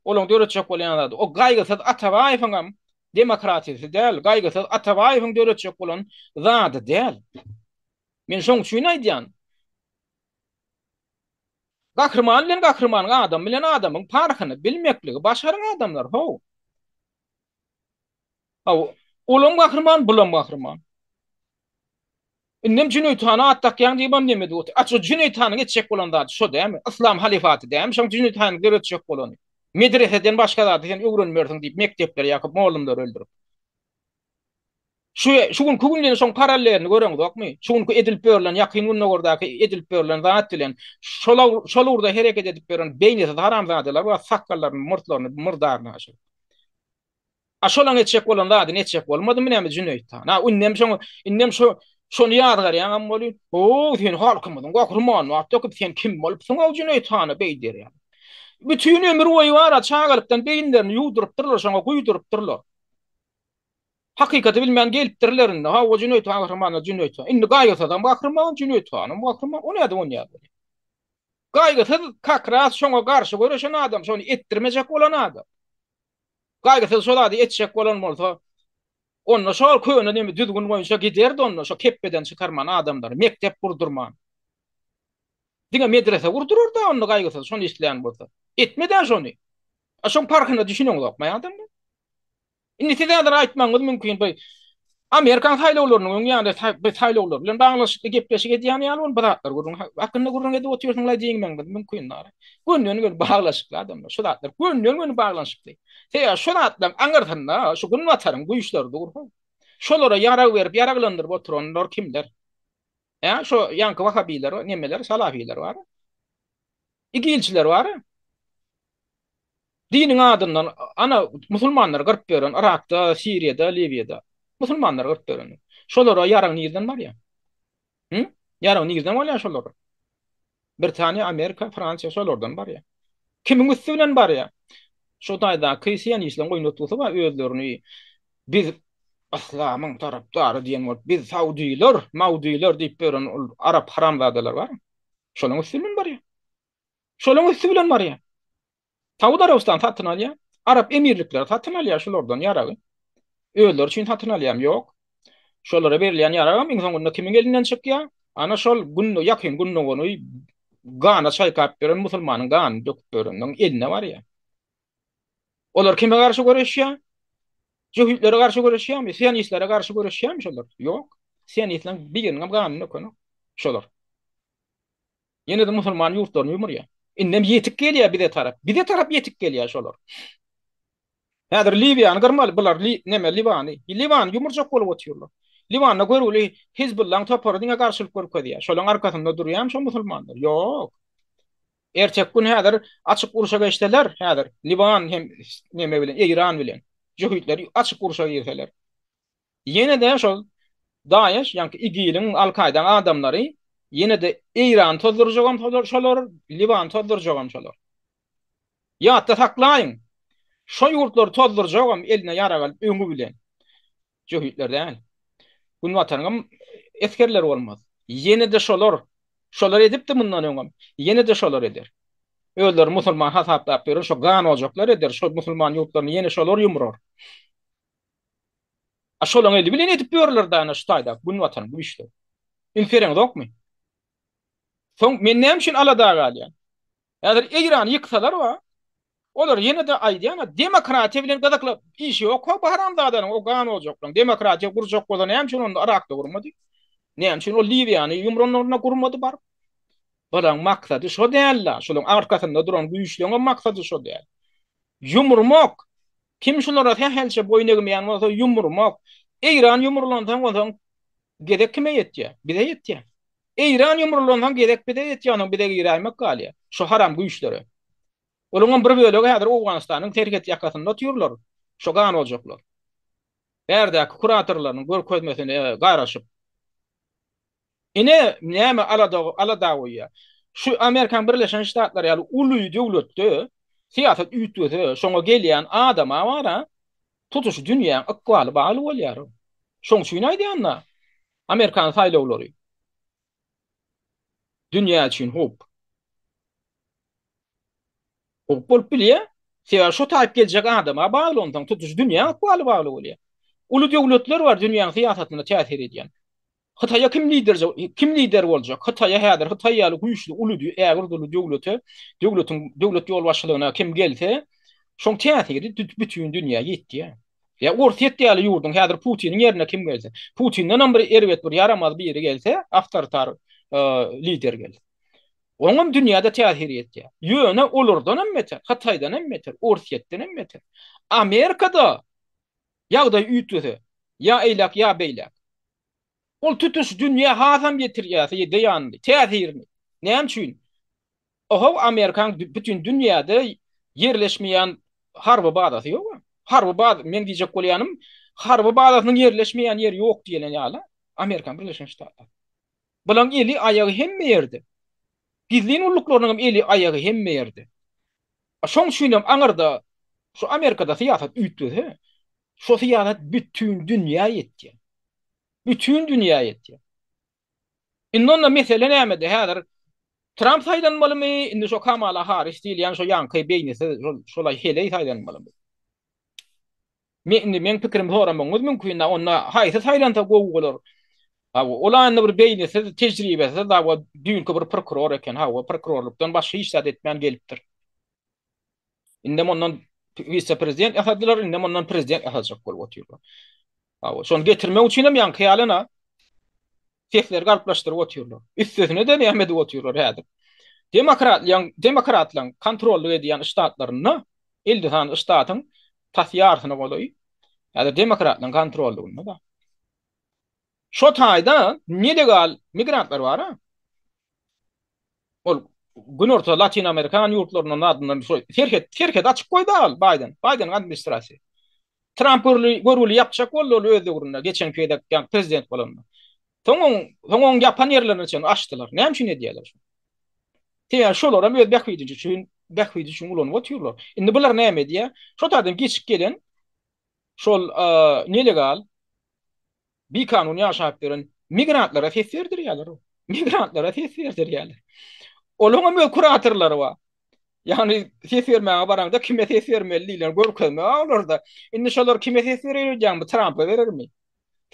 olaň döretjek bolýan zady, o Gaýgysyz Atabaýewiňem demokratiýasy däl, Gaýgysyz Atabaýewiň döretjek bolan zady däl. Men şoň üçin aýdýan. Gahryman bilen gahrymanyň, adam bilen adamyň parhyny bilmekligi başaryň adamlar, how. Haw, olam gahryman, bulam gahryman. Indem Jüneýit hana at dakýaň diýibem neme edip otyr. A şo Jüneýit hanyň etjek bolan zady şo dämi? Yslam halyfaty dämi şoň Jüneýit hanyň döretjek bolany? Medreseden başga zady sen öwrenmersiň diýip mekdepleri ýakyp mollumlary öldürip. Şu şu günki gün bilen şoň parallelini göreňzokmy? Şu günki edilip ýörlen Ýakyn Gündogardaky edilip ýörlen zat bilen şol şol ugurda hereket edip ýören beýnisiz haramzadalar bar sakgallaryny murtlaryny murdaryny aşyryp. A şolaň etjek bolan zadyny etjek bolmadymy näme Jüneýit han? Ha indem şoňa indem şo şony ýazgarýaňam welin, o sen halkymyzyň gahrymanyny at döküp sen kim bolupsyň-ow Jüneýit hana beý diýer ýaly. Bütin ömür boýy bar-a çagalykdan beýinlerini ýuwdurypdyrlar şoňa guýdurypdyrlar. Hakykaty bilmän gelipdirler indi. Hawa Jüneýit han gahrymana Jüneýit han. Indi Gaýgysyzam gahryman, Jüneýit hanam gahryman. O nädip onýar bolýar? Gaýgysyz kakras şoňa garşy göreşen adam, şony etdirmejek bolan adam. Gaýgysyz şo zady etjek bolan bolsa, onda şol köne neme düzgün boýunça giderdi onda şo kepbeden çykarman adamlary, mekdep gurdurman. Diňe medrese gurdurardy onda Gaýgysyz şony islän bolsa. Etmedi-ä şony. A şoň parhyna düşüneňzokmy adamlar? Indi siz häzir aýtmagyňyz mümkin bu Amerikan saýlawlarynyň öň ýany bu saýlawlar bilen baglanyşykly gepleşik edýän ýaly bolup bu zatlar gürrüň hakynda gürrüň edip otyrsyňlaý diýmegiňiz mümkin. Gönden-göni baglanyşykly adamlar şu zatlar gönden-göni baglanyşykly. Sebäbi şu zatlaryň aňyrsynda şu günbataryň güýçleri dur. Şolara ýarag berip ýaraglandyryp oturanlar kimler? Hä şo ýaňky wahabiler, nemeler, salafiler bar. Igilçiler bar. Diniň adyndan ana musulmanlary gyryp ýören Yrakda, Siriýada, Liwiýada musulmanlary gyryp ýörenler. Şolara ýarag nirden barýar? Hı? Ýarag nirden bolýar şolara? Britaniýa, Amerika, Fransiýa şolardan barýar. Kimiň üsti bilen barýar? Şo taýdaky sionistleriň oýnatgysy bar özlerini biz yslamyň tarapdary diýen bolup, biz saudiler, maudiler diýip ýören ol arap haramzadalar bar. Şolaryň üsti bilen barýar. Şolaryň üsti bilen barýar. Saud Arabystany satyn alýar. Arap Emirlikleri satyn alýar şulardan ýaragy. Özleri üçin satyn alýarmy? Ýok. Şolara berilýän ýaragam iň soňunda kimiň elinden çykýar? Ana şol gün Ýakyn Gündogary gana çaýkap ýören musulmanyň ganyny döküp ýörenleriň eline barýar. Olar kime garşy göreşýär? Jöhitlere garşy göreşýärmi? Sionistlere garşy göreşýärmi şolar? Ýok. Sionistleriň biriniňem ganyny dökenok şolar. Ýene-de musulman ýurtlaryny ýumurýar. Indem ýetik gelýär bize tarap. Bize tarap ýetik gelýär şolar. Häzir Liwiýany gyrmaly bular li, neme Liwany. Liwany ýumurjak bolup otyrlar. Liwanda görgüli Hizbullaň topary diňe garşylyk görkezýär. Şolaň arkasynda durýarmy şo musulmanlar? Ýok. Erteki gün häzir açyk urşa geçseler, häzir Liwan hem neme bilen, Eýran bilen jöhitler açyk urşa girseler. Ýene-de şol DAEŞ, ýaňky IGIL-iň, Al-Kaýdaň adamlary ýene-de Eýrany tozdurjagam şolar, Liwany tozdurjagam şolar. Ýatda saklaýyň, şo ýurtlary tozdurjagam eline ýarag alyp öňi bilen jöhitler däl. Günbataryňam esgerleri bolmaz. Ýene-de şolar, şolar edipdi mundan öňem, ýene-de şolar eder. Özlerini musulman hasaplap ýören şo ganojaklar eder, şo musulman ýurtlaryny ýene şolar ýumurar. A şolaň eli bilen edip ýörler da ana şu taýda günbataryň güýçleri. Üns bereňzokmy? Soň men näme üçin alada galýan? Häzir Eýrany ýyksalar wa, olar ýene-de aýdýan demokratiýa bilen gyzykly işi ýok bu haramzadanyň o gan ojaklaryň demokratiýa gurjak bolsa näme üçin onda Yrakda gurmady? Näme üçin ol Liwiýany ýumranlarynda gurmady baryp? Bulaň maksady şo däl-de, şolaň arkasynda duran güýçleňem maksady şo däl. Ýumurmak, Kim şulara sähelçe boýun egmeýän bolsa ýumurmak. Eýran ýumrulansoň onsoň gezek kime ýetýär? Bize ýetýär. Eýran ýumrulansoň gezek bize ýetýär, onsoň bize giräýmek galýar. Şu haram güýçlere. Olaňam bir bölegi häzir Owganystanyň serhet ýakasynda otyrlar. Şo gan ojaklar. Bärdäki kuratorlarynyň görkezmesine garaşyp. Ine näme alada alada goýýar. Şu Amerikan Birleşen Ştatlary ýaly uly döwletde. Syýasat üýtgese, şoňa gelýän adama bar-a, tutuş dünýäň ykbaly bagly bolýar. Şoň üçin aýdýan-da, Amerikan saýlawlary dünýä üçin howp. Howp bolup bilýär. Sebäbi şo taýyp geljek adama bagly onsoň tutuş dünýäň ykbaly bagly bolýar. Uly döwletler bar dünýäň syýasatyna täsir edýän. Hytaýa kim lider kim lider boljak? Hytaýa häzir Hytaý ýaly güýçli uly ägirt uly döwlete döwletiň döwlet ýolbaşçylygyna kim gelse, şoň täsiri bütin dünýä ýetýär. Ýa Orsýet ýaly ýurduň häzir Putiniň ýerine kim gelse, Putindenem bir erbet bir ýaramaz biri gelse, awtoritar lider gelse. Oňam dünýäde täsiri ýetýär. Ýöne olardanam beter, Hytaýdanam beter, Orsýetdenem beter. Amerikada ýagdaý üýtgese, ýa eýläk, ýa beýläk. Ol tutuş dünýä hasam ýetirýär zyýanyny, täsirini. Näme üçin? Ohow Amerikaň bütin dünýäde ýerleşmeýän harby bazasy ýok. Harby baz, men diýjek bolýanym, harby bazasynyň ýerleşmeýän ýeri ýok diýlen ýaly, Amerikan Birleşen Ştatlary. Bulaň eli, aýagy hemme ýerde. Gizlin gulluklarynyň hem eli, aýagy hemme ýerde. Şoň üçin hem aňyrda şu Amerikada syýasat üýtgese, şo syýasat bütin dünýä ýetýär. Bütin dünýä ýetýär. Indi onda mesele nämede? Häzir Tramp saýlanmalymy, indi şo Kamala Harris diýilýän şo ýaňky beýnisi şol şolaý heleý saýlanmalymy? Men indi meň pikirimi soramagyňyz mümkin, onda haýsy saýlansa gowy bolar? Hawa, ol indi bir beýnisiz, tejribesiz, hawa, düýnki bir prokuror eken, hawa, prokurorlykdan başga hiç zat etmän gelipdir. Indem ondan wise-prezident ýasadylar, indem ondan prezident ýasajak bolup otyrlar. Hawa, şony getirmek üçin hem ýaňky ýalyna sesleri galplaşdyryp otyrlar. Üstesine-de näme edip otyrlar häzir? Demokratlaryň, demokratlaryň kontrollyk edýän ştatlarynda 50 sany ştatyň tas ýarysyna golaýy häzir demokratlaryň kontrollygynda-da. Şo taýda nelegal migrantlar bar-a. Ol Günorta Latyn Amerikan ýurtlaryndan adyndan şo serhet serhedi açyk goýdy al Baýden. Baýdeniň administrasiýasy. Tramp görli görgüli ýapjak boldy ol öz döwründe geçenki gezek ýa prezident bolanda. Soň oň soň oň ýapan ýerlerine çenli açdylar. Näme üçin edýärler şony? Sebäbi şolar hem öz bähbidi üçin bähbidi üçin ulanyp otyrlar. Indi bular näme edýär? Şo taýdan geçip gelen şol nelegal bikanun ýaşap ýören migrantlara ses berdirýärler. Migrantlara ses berdirýärler. Olaryň hem öz kuratorlary bar. Ýagny ses bermäge baraňda kime ses bermeli diýlen görkezme bar olarda. Indi şolar kime ses berer öýdýäň bu Trampa berermi?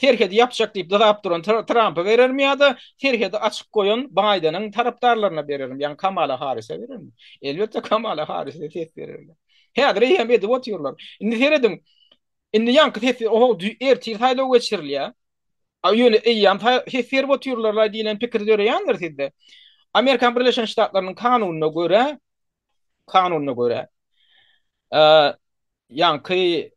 Serhedi ýapjak diýip dyzap duran Trampa berermi ýa-da serhedi açyk goýan Baýdeniň tarapdarlaryna berermi, ýagny Kamala Harrise berermi? Elbetde Kamala Harrise ses bererler. Häzir hem edip otyrlar. Indi serediň, Indi ýaňky ses oho ertir saýlaw geçirilýär. A ýöne eýýäm ses berip otyrlar-la diýlen pikir döreýändir sizde. Amerikan Birleşen Ştatlarynyň kanunyna görä, kanunyna görä, ýaňky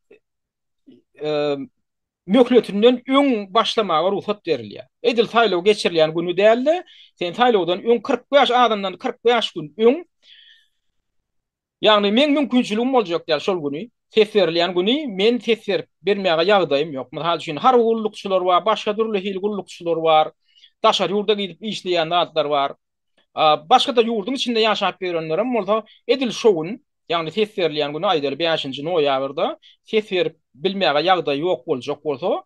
möhletinden öň başlamaga rugsat berilýär. Edil saýlaw geçirilýän güni däl-de, sen saýlawdan öň 45 azyndan 45 gün öň Ýagny meň mümkinçiligim boljak däl şol güni, ses berilýän güni men ses berip bermäge ýagdaýym ýok. Mysal üçin, harby gullukçylar bar, başga dürli hili gullukçylar bar, daşary ýurda gidip işleýän zatlar bar. Başga-da ýurduň içinde ýaşap ýörenlerem bolsa, edil şo gün, ýagny ses berilýän güni aýdaly bäşinji noýabrda ses berip bilmäge ýagdaýy ýok boljak bolsa,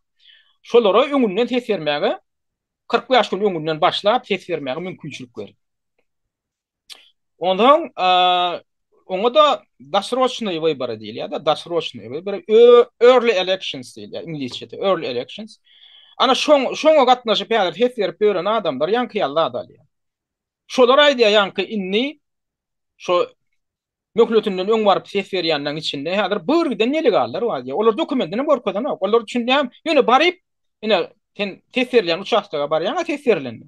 şolara öňünden ses bermäge 45 gün öňünden başlap ses bermäge mümkinçilik berilýär. Onsoň oňa-da dosroçnyý wybory diýilýär-de, dosroçnyý wybory, early elections diýilýär iňlisçede, early elections. Ana şoň şoňa gatnaşyp häzir ses berip ýören adamlar ýaňky ýaly zat alýar. Şolar aýdýar ýaňky indi şo Möhletinden öň baryp ses berýänleň içinde häzir bir giden nelegallar bar diýýär. Olar dokumentini görkezenok. Olar üçin näme? Ýöne baryp, ine, sen ses berilýän uçastoga barýaň-a ses berilende.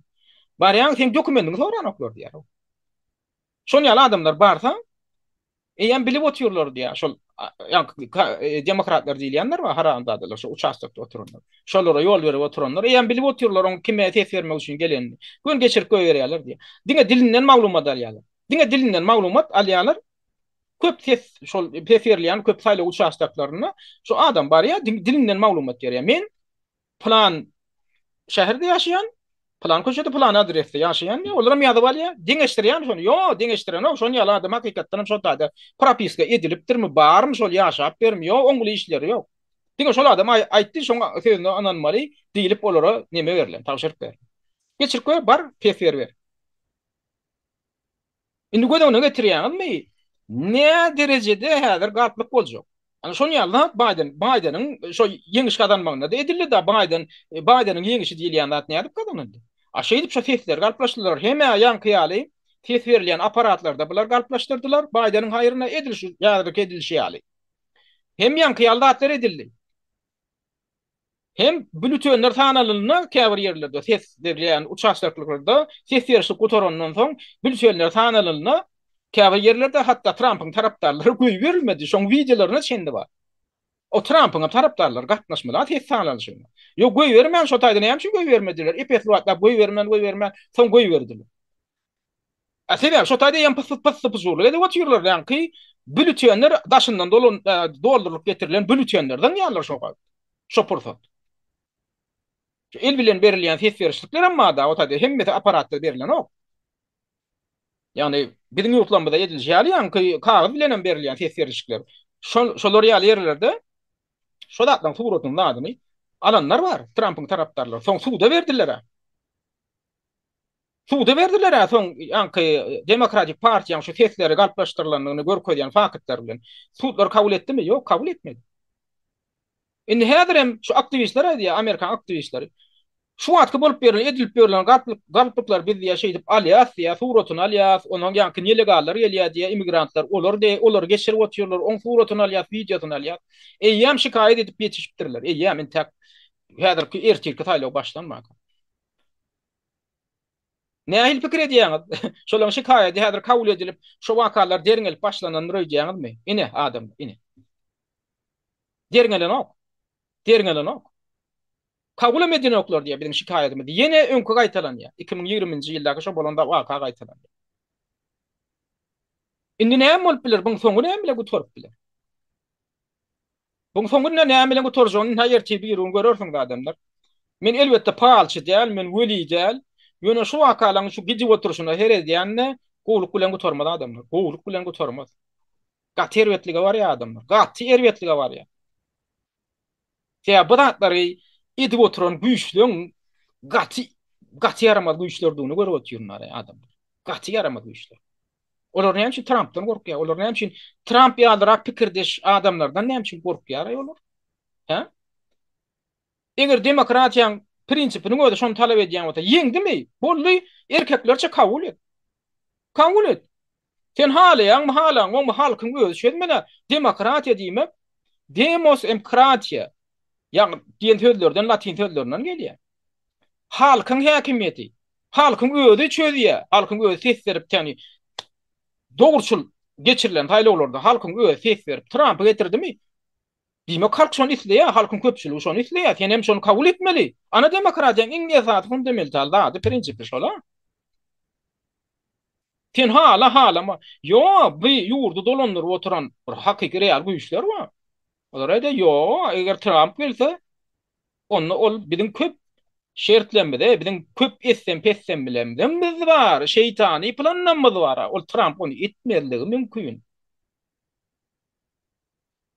Barýaň, seň dokumentiňi soranoklar diýýär. Şon ýaly adamlar barsa, eýýäm bilip otyrlar diýýär. Şol ýaňky demokratlar diýilýänler bar, haramzadalar, şo uçastokda oturanlar. Şolara ýol berip oturanlar eýýäm bilip otyrlar oň kime ses bermek üçin gelenini. Göni geçirip goýberýärler diýýär. Diňe dilinden maglumat alýarlar. Diňe dilinden maglumat alýarlar. Köp ses şol ses berilýän köp saýlaw uçastoklarynda şu adam barýar, dilinden maglumat berýär. Men pylan şäherde ýaşaýan, Pylan köçede pylan adresde ýaşaýan diýýär. Olaram ýazyp alýar. Deňeşdirýärmi şony? Ýok, deňeşdirenok. Şon ýaly adam hakykatdan hem şol taýda propiska edilipdirmi, barmy şol ýaşap bermi? Ýok, oň bile işleri ýok. Diňe şol adam aýtdy, şoň sözüne ynanmaly diýlip olara neme berlen, tabşyryk berlen. Geçirip gör, bar, ses beriber. Indi göz öňüne getirýäňizmi, nä derejede häzir galplyk boljak? Ana şonuň ýaly zat Baýden, Baýdeniň şo ýeňiş gazanmagynda-da edildi-de, Baýden, Baýdeniň ýeňişi diýilýän zat nädip gazanyldy? A şeýdip şo sesleri galplaşdylar. Hem-ä ýaňky ýaly ses berilýän apparatlarda bular galplaşdyrdylar, Baýdeniň haýryna edil şu häzirki edilişi ýaly. Hem ýaňky ýaly zatlar edildi. Hem bülütenler sanalynda käbir ýerlerde ses berilýän uçastoklyklarda ses berişlik gutarandan soň bülütenler sanalynda käbir ýerlerde hatda Trampyň tarapdarlary goýberilmedi. Şoň wideolaryna çenli bar. O Trampyň hem tarapdarlary gatnaşmaly ses sanalyşygyna. Ýok goýbermän şo taýda näme üçin goýbermediler? Ep-esli wagtlap goýbermän goýbermän soň goýberdiler. A sebäbi şo taýda hem pyssy-pyjurlyk edip otyrlar, ýaňky bülütenler daşyndan dolan, doldurylyp getirilen bülütenler zyňýarlar şo wagt, şo pursat. Şu el bilen berilýän ses berişlikler hem bar-da, o taýda hemmesi apparatda berilenok. Ýagny biziň ýurtlarymyzda edilişi ýaly ýaňky kagyz bilen hem berilýän ses berişlikler. Şol şolar ýaly ýerlerde şo zatlaryň suratyny, zadyny alanlar bar, Trampyň tarapdarlary. Soň suda berdiler-ä. Suda berdiler-ä soň ýaňky Demokratik partiýaň şu sesleri galplaşdyrylandygyny görkezýän faktlar bilen. Sudlar kabul etdimi? Ýok, kabul etmedi. Indi häzir hem şu aktiwistler aýdýar, amerikan aktiwistleri. Şu wagtky bolup ýören, edilip ýörlen galplyk, galplyklary biz diýýär şeýdip alýas diýýär, suratyny alýas, onsoň ýaňky nelegallar gelýär diýýär, immigrantlar, olar de, olary geçirip otyrlar, oň suratyny alýas, wideosyny alýas. Eýýäm şikaýat edip ýetişipdirler, eýýäm intäk häzirki ertirki saýlaw başlanmanka. Nähili pikir edýäňiz? Şolaryň şikaýady häzir kabul edilip, şo wakalar derňelip başlanandyr öýdýäňizmi? Ine, adamlar, ine. Derňelenok. Derňelenok. Kabulam edenoklar diýýär biziň şikaýadymyzy. Ýene öňki gaýtalanýar. 2020-nji ýyldaky şo bolan waka gaýtalanýar. Indi näme bolup biler? Buň soňy näme bilen gutaryp biler? Buň soňunda näme bilen gutarjagyny ynha ertir birigün görersiňiz adamlar. Men elbetde palçy däl, men weli däl. Ýöne şu wakalaryň şu gidip oturyşyna seredýän-de gowluk bilen gutarmaz adamlar. Gowluk bilen gutarmaz. Gaty erbetlige barýar adamlar. Gaty erbetlige barýar. Sebäbi bu zatlary edip oturan güýçleň gaty gaty ýaramaz güýçlerdigini görüp otyryn adamlar. Gaty ýaramaz güýçler. Olar näme üçin Trampdan gorkýar? Olar näme üçin Tramp ýalyrak pikirdeş adamlardan näme üçin gorkýar olar? Hä? Eger demokratiýaň prinsipiniň özi şony talap edýän bolsa, ýeňdimi? Boldy, erkeklerçe kabul et. Kabul et. Sen halaýaňmy, halaňokmy, halkyň özi çözmeli. Demokratiýa diýmek demos em kratiýa, ýagny diýen sözlerden, latyn sözlerinden gelýär. Halkyň häkimiýeti. Halkyň özi çözýär, halkyň özi ses berip, ýagny dogruçyl geçirilen saýlawlarda halkyň özi ses berip Trampy getirdimi? Diýmek halk şony isleýär, halkyň köpçüligi şony isleýär, sen hem şony kabul etmeli. Ana demokratiýanyň iň esasy fundamental zady, prinsipi şol-a. Sen hala halama, ýo, bu ýurdy dolandyryp oturan bir hakyky real güýçler bar. Olar aýdýar, ýo, eger Tramp gelse, Onda ol biziň köp şertlerimize, biziň köp etsem-pessemlerimiz bar, şeýtany planlarymyz bar, ol Tramp ony etmezligi mümkin.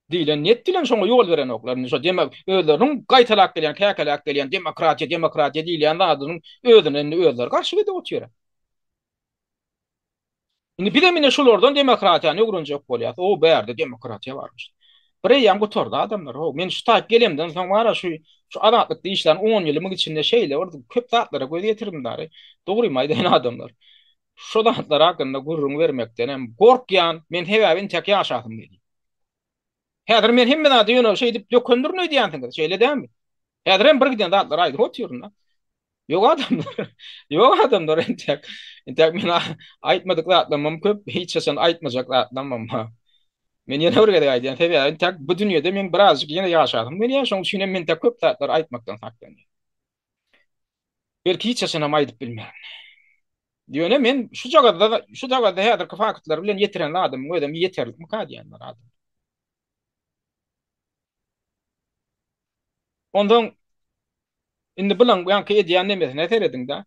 Diýlen niýet bilen şoňa ýol berenoklar. Indi şo demek özleriniň gaýtalap gelýän, käkeläp gelýän demokratiýa, demokratiýa diýilýän zadynyň özüne indi özleri garşy gidip otyr. Indi bizem ine şulardan demokratiýany öwrenjek bolýas. O bärde demokratiýa barmyş. Bir eýýäm gutardy adamlar. Ho, men şu taýyp gelemden soň bara şu şu azatlykda işlän 10 ýylymyň içinde şeýle bir köp zatlara göz ýetirdim dary. Dogrymy aýdaýyn adamlar. Şu zatlar hakynda gürrüň bermekden hem gorkýan. Men sebäbi intäk ýaşasym gelýär. Häzir men hemme zady ýöne şeýdip dökendirin öýdýänsiňiz, şeýle dälmi? Häzir hem bir giden zatlary aýdyp otyryn-da. Ýok adamlar. Ýok adamlar entek. Entek men aýtmadyk zatlarymam köp, hiç haçan aýtmajak zatlarymam bar. Men ýene bir gezek aýdýan, sebäbi entek bu dünýede men birazjyk ýene ýaşasym gelýär, şonuň üçin hem men entek köp zatlary aýtmakdan saklanýan. Belki hiç haçan hem aýdyp bilmerin. Ýöne men şujagazda, şujagazda häzirki faktlar bilen ýetiren zadymyň özem ýeterlikmika diýýän men adam. Onsoň indi bulaň ýaňky edýän nemesine serediň-dä.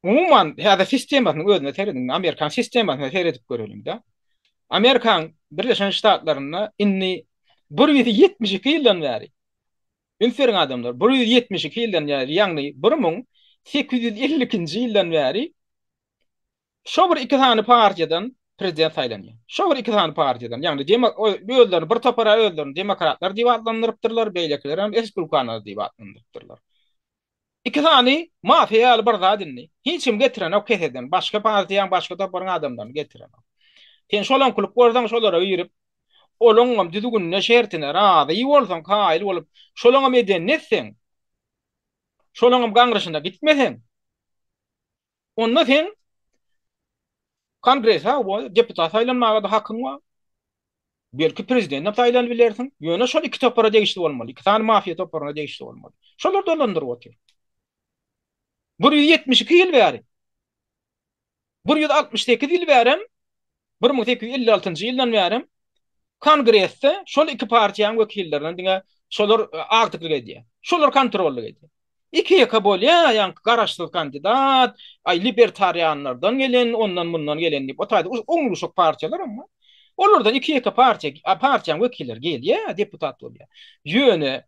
Umuman, häzir sistemasynyň özüne serediň, Amerikan sistemasyna seredip göreliň-de. Amerikan Birleşen Ştatlarynda indi 172 ýyldan bäri, üns beriň adamlar, 172 ýyldan bäri, ýagny 1852-nji ýyldan bäri şo bir iki sany partiýadan prezident saýlanýar. Şo bir iki sany partiýadan, ýagny özlerini bir topara özlerini demokratlar diýip atlandyrypdyrlar, beýlekileri hem respublikanlar diýip atlandyrypdyrlar. Iki sany mafiýa ýaly bir zat indi. Hiç kim getirenok keseden. Başga partiýaň, başga toparyň adamlaryny getirenok. Sen şolaňkylyk bolsaň şolara girip, olaňam düzgünine, şertine razy bolsaň, kaýyl bolup, şolaňam edenini etseň, şolaňam gaňryşyna gitmeseň, onda sen kongrese, deputat saýlanmaga-da hakyň bar. Belki prezident hem saýlanyp bilersiň. Ýöne şol iki topara degişli bolmaly. Iki sany mafiýa toparyna degişli bolmaly. Şolar dolandyryp otyr. 172 ýyl bäri. 168 ýyl bärem 1856-njy ýyldan bärem Kongresde şol iki partiýanyň wekillerinden diňe şolar agdyklyk edýär. Şolar kontrollyk edýär. Iki-ýeke bolýa, ýaňky garaşsyz kandidat, aý libertarianlardan gelen, ondan-mundan gelen diýip, o taýda oňluşyk partiýalaram bar. Olardan iki-ýeke partiýa, partiýanyň wekilleri gelýär, deputat bolýar. Ýöne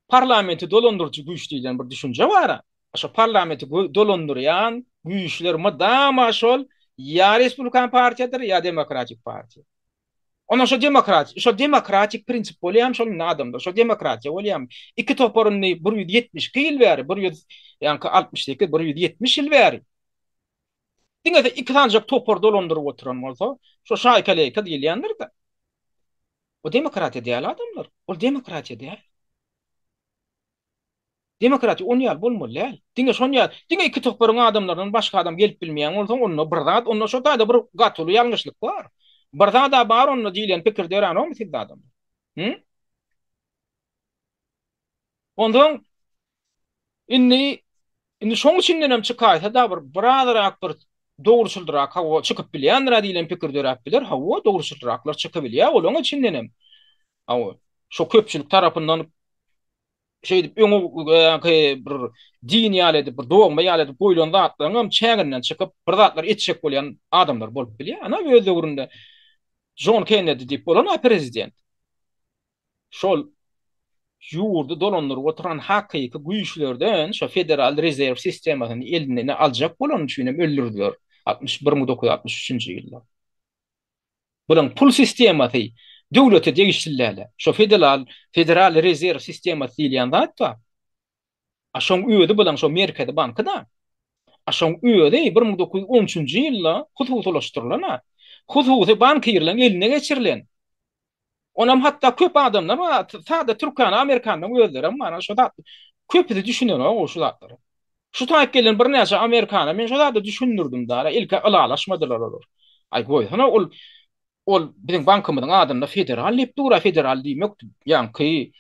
parlamenti dolandyryjy güýç diýlen bir düşünje bar-a. Şo parlamenti dolandyrýan güýçler mydama şol ýa respublikan partiýadyr, ýa demokratik partiýa. Ondan şo demokratiýa, şo demokratik prinsip bolýarmy şol indi adamlar, şo demokratiýa bolýarmy? Iki topar indi 172 ýyl bäri, 100, ýaňky 68, 170 ýyl bäri diňe iki sanjak topar dolandyryp oturan bolsa, şo şaýka-leýka diýilýändir-de. O demokratiýa däl adamlar. Ol demokratiýa däl. Demokratiýa on ýaly bolmaly däl. Diňe şon ýaly, diňe iki toparyň adamlaryndan başga adam gelip bilmeýän bolsaň, onda bir zat, onda şo taýda bir gaty uly ýalňyşlyk bar. Bir zad-a bar onda diýlen pikir döränokmy sizde adamlar? Hü? Onsoň indi indi şoň içindenem çykaýsa-da bir birazrak bir dogruçyldyrak hawa çykyp bilýändir-ä diýlen pikir döräp biler. Hawa, dogruçyldyraklar çykybilýär olaň içindenem. Hawa, şo köpçülik tarapyndan şeýdip öňe bir din ýaly edip, bir dogma ýaly edip goýlan zatlaryň hem çäginden çykyp, bir zatlar etjek bolýan adamlar bolup bilýär. Ana öz döwründe Jon Kennedi diýip bolan prezident. Şol ýurdy dolandyryp oturan hakyky güýçlerden şo Federal Rezerw sistemasyny elinden aljak bolany üçin hem öldürdiler 1963-nji ýylda. Bulaň pul sistemasy döwlete degişli däl. Şo federal Federal Rezerw sistemasy diýilýän zat bar. A şoň özi bulaň şo merkezi banky-da. A şoň özi 1913-nji ýylda hususylaşdyrylan-a. Hususy bankirleň eline geçirilen. Onam hatda köp adamlar bar, sada türkana amerikanlaryň özlerem bar, şo zat köpüsi düşünenok şu zatlara. Şu taýyp gelen birnäçe amerikana men şo zady düşündirdim dara, ilki ylalaşmadylar olar. Aý goýsana ol ol biziň bankymyzyň adynda federal diýip dur-a, federal diýmek ýaňky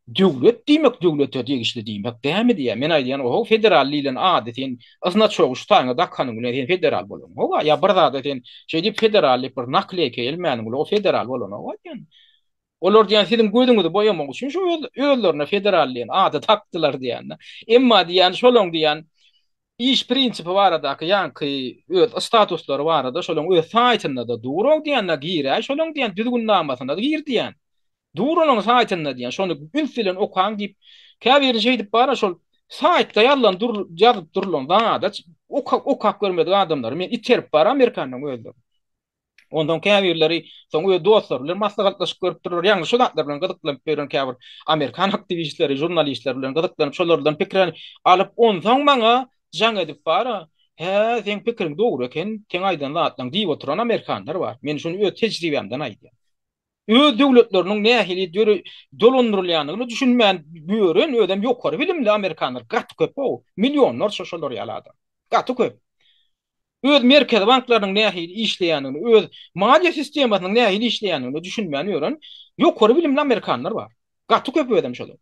döwlet diýmek, döwlete degişli diýmek dämi diýýär. Men aýdýan oho federal diýlen ady sen znaçogy şu taýyňa dakanyň bilen sen federal bolaňok-a, ýa bir zada sen şeý diýip federal diýip bir nakleýka elmäniň bilen o federal bolanok-a diýen. Olar diýen siziň gözüňizi boýamak üçin şu öz özlerine federal diýen ady dakdylar diýen. Emma diýen şolaň diýen iş prinsipi baradaky ýaňky öz statuslary barada şolaň öz saýtynda-da dur-ow diýen-de giräý şolaň diýen düzgünnamasyna gir diýen. Dur olaň saýtynda diýen, şony üns bilen okaň diýip, käbirini şeýdip bar-a şol saýtda ýazylan dur ýazyp durulan zada okap görmedik adamlary men iterip bar amerikanlaryň özleri. Onsoň käbirleri soň öz dostlary bilen maslahatlaşyp görüpdirler. Ýagny şu zatlar bilen gyzyklanyp ýören käbir amerikan aktiwistleri, žurnalistler bilen gyzyklanyp şolardan pikir alyp onsoň maňa jaň edip bar-a, hä, seň pikiriň dogry eken, seň aýdan zatlaň diýip oturan amerikanlar bar. Men şuny öz tejribämden aýdýan. Öz döwletleriniň nähili dolandyrylýandygyna düşünmän ýören özem ýokary bilimli amerikanlar gaty köp-ow, millionlarça şolar ýaly adam. Gaty köp. Öz merkezi banklarynyň nähili işleýändigini, öz maliýe sistemasynyň nähili işleýändigine düşünmän ýören ýokary bilimli amerikanlar bar. Gaty köp özem şolar.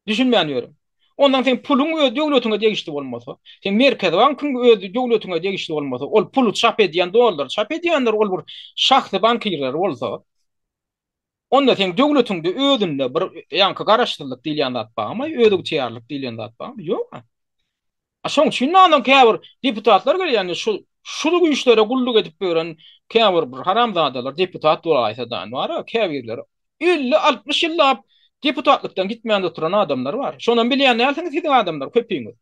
Düşünmän ýörün. Ondan seň puluň öz döwletiňe degişli bolmasa, seň merkezi bankyň öz döwletiňe degişli bolmasa, ol puly çap edýän, dollary çap edýänler ol bir şahsy bankirler bolsa, onda seň döwletiňde özünde bir ýaňky garaşsyzlyk diýilýän zat barmy, özygtyýarlyk diýilýän zat barmy? Ýok-a. A şoň üçin ondan käbir deputatlar gelýär, indi şu şul güýçlere gulluk edip ýören käbir bir haramzadalar deputat bolaýsa da bar-a, käbirleri 50-60 ýyllap deputatlykdan gitmän oturan adamlar bar. Şonam bilýän dälsiňiz siziň adamlar köpüňiz.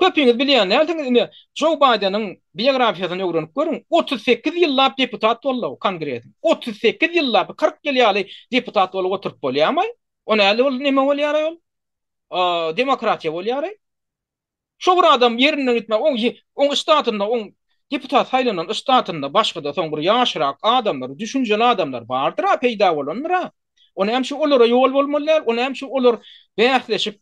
Köpüňiz bilýän dälsiňiz, ine, Jo Baýdeniň biografiýasyny öwrenip görüň, 38 ýyllap deputat boldy o kongresiň. 38 ýyllap, 40 ýyl ýaly deputat bolup oturyp bolýarmy? O näli ol neme bolýar-aý ol? Demokratiýa bolýar-aý. Şo bir adam ýerinden gitmän, oň oň ştatynda, oň deputat saýlanan ştatynda başga-da soň bir ýaşrak adamlar, düşünjeli adamlar bardyr-a, peýda bolandyr-a. O näme üçin olara ýol bolmaly däl? O näme üçin olar bäsleşip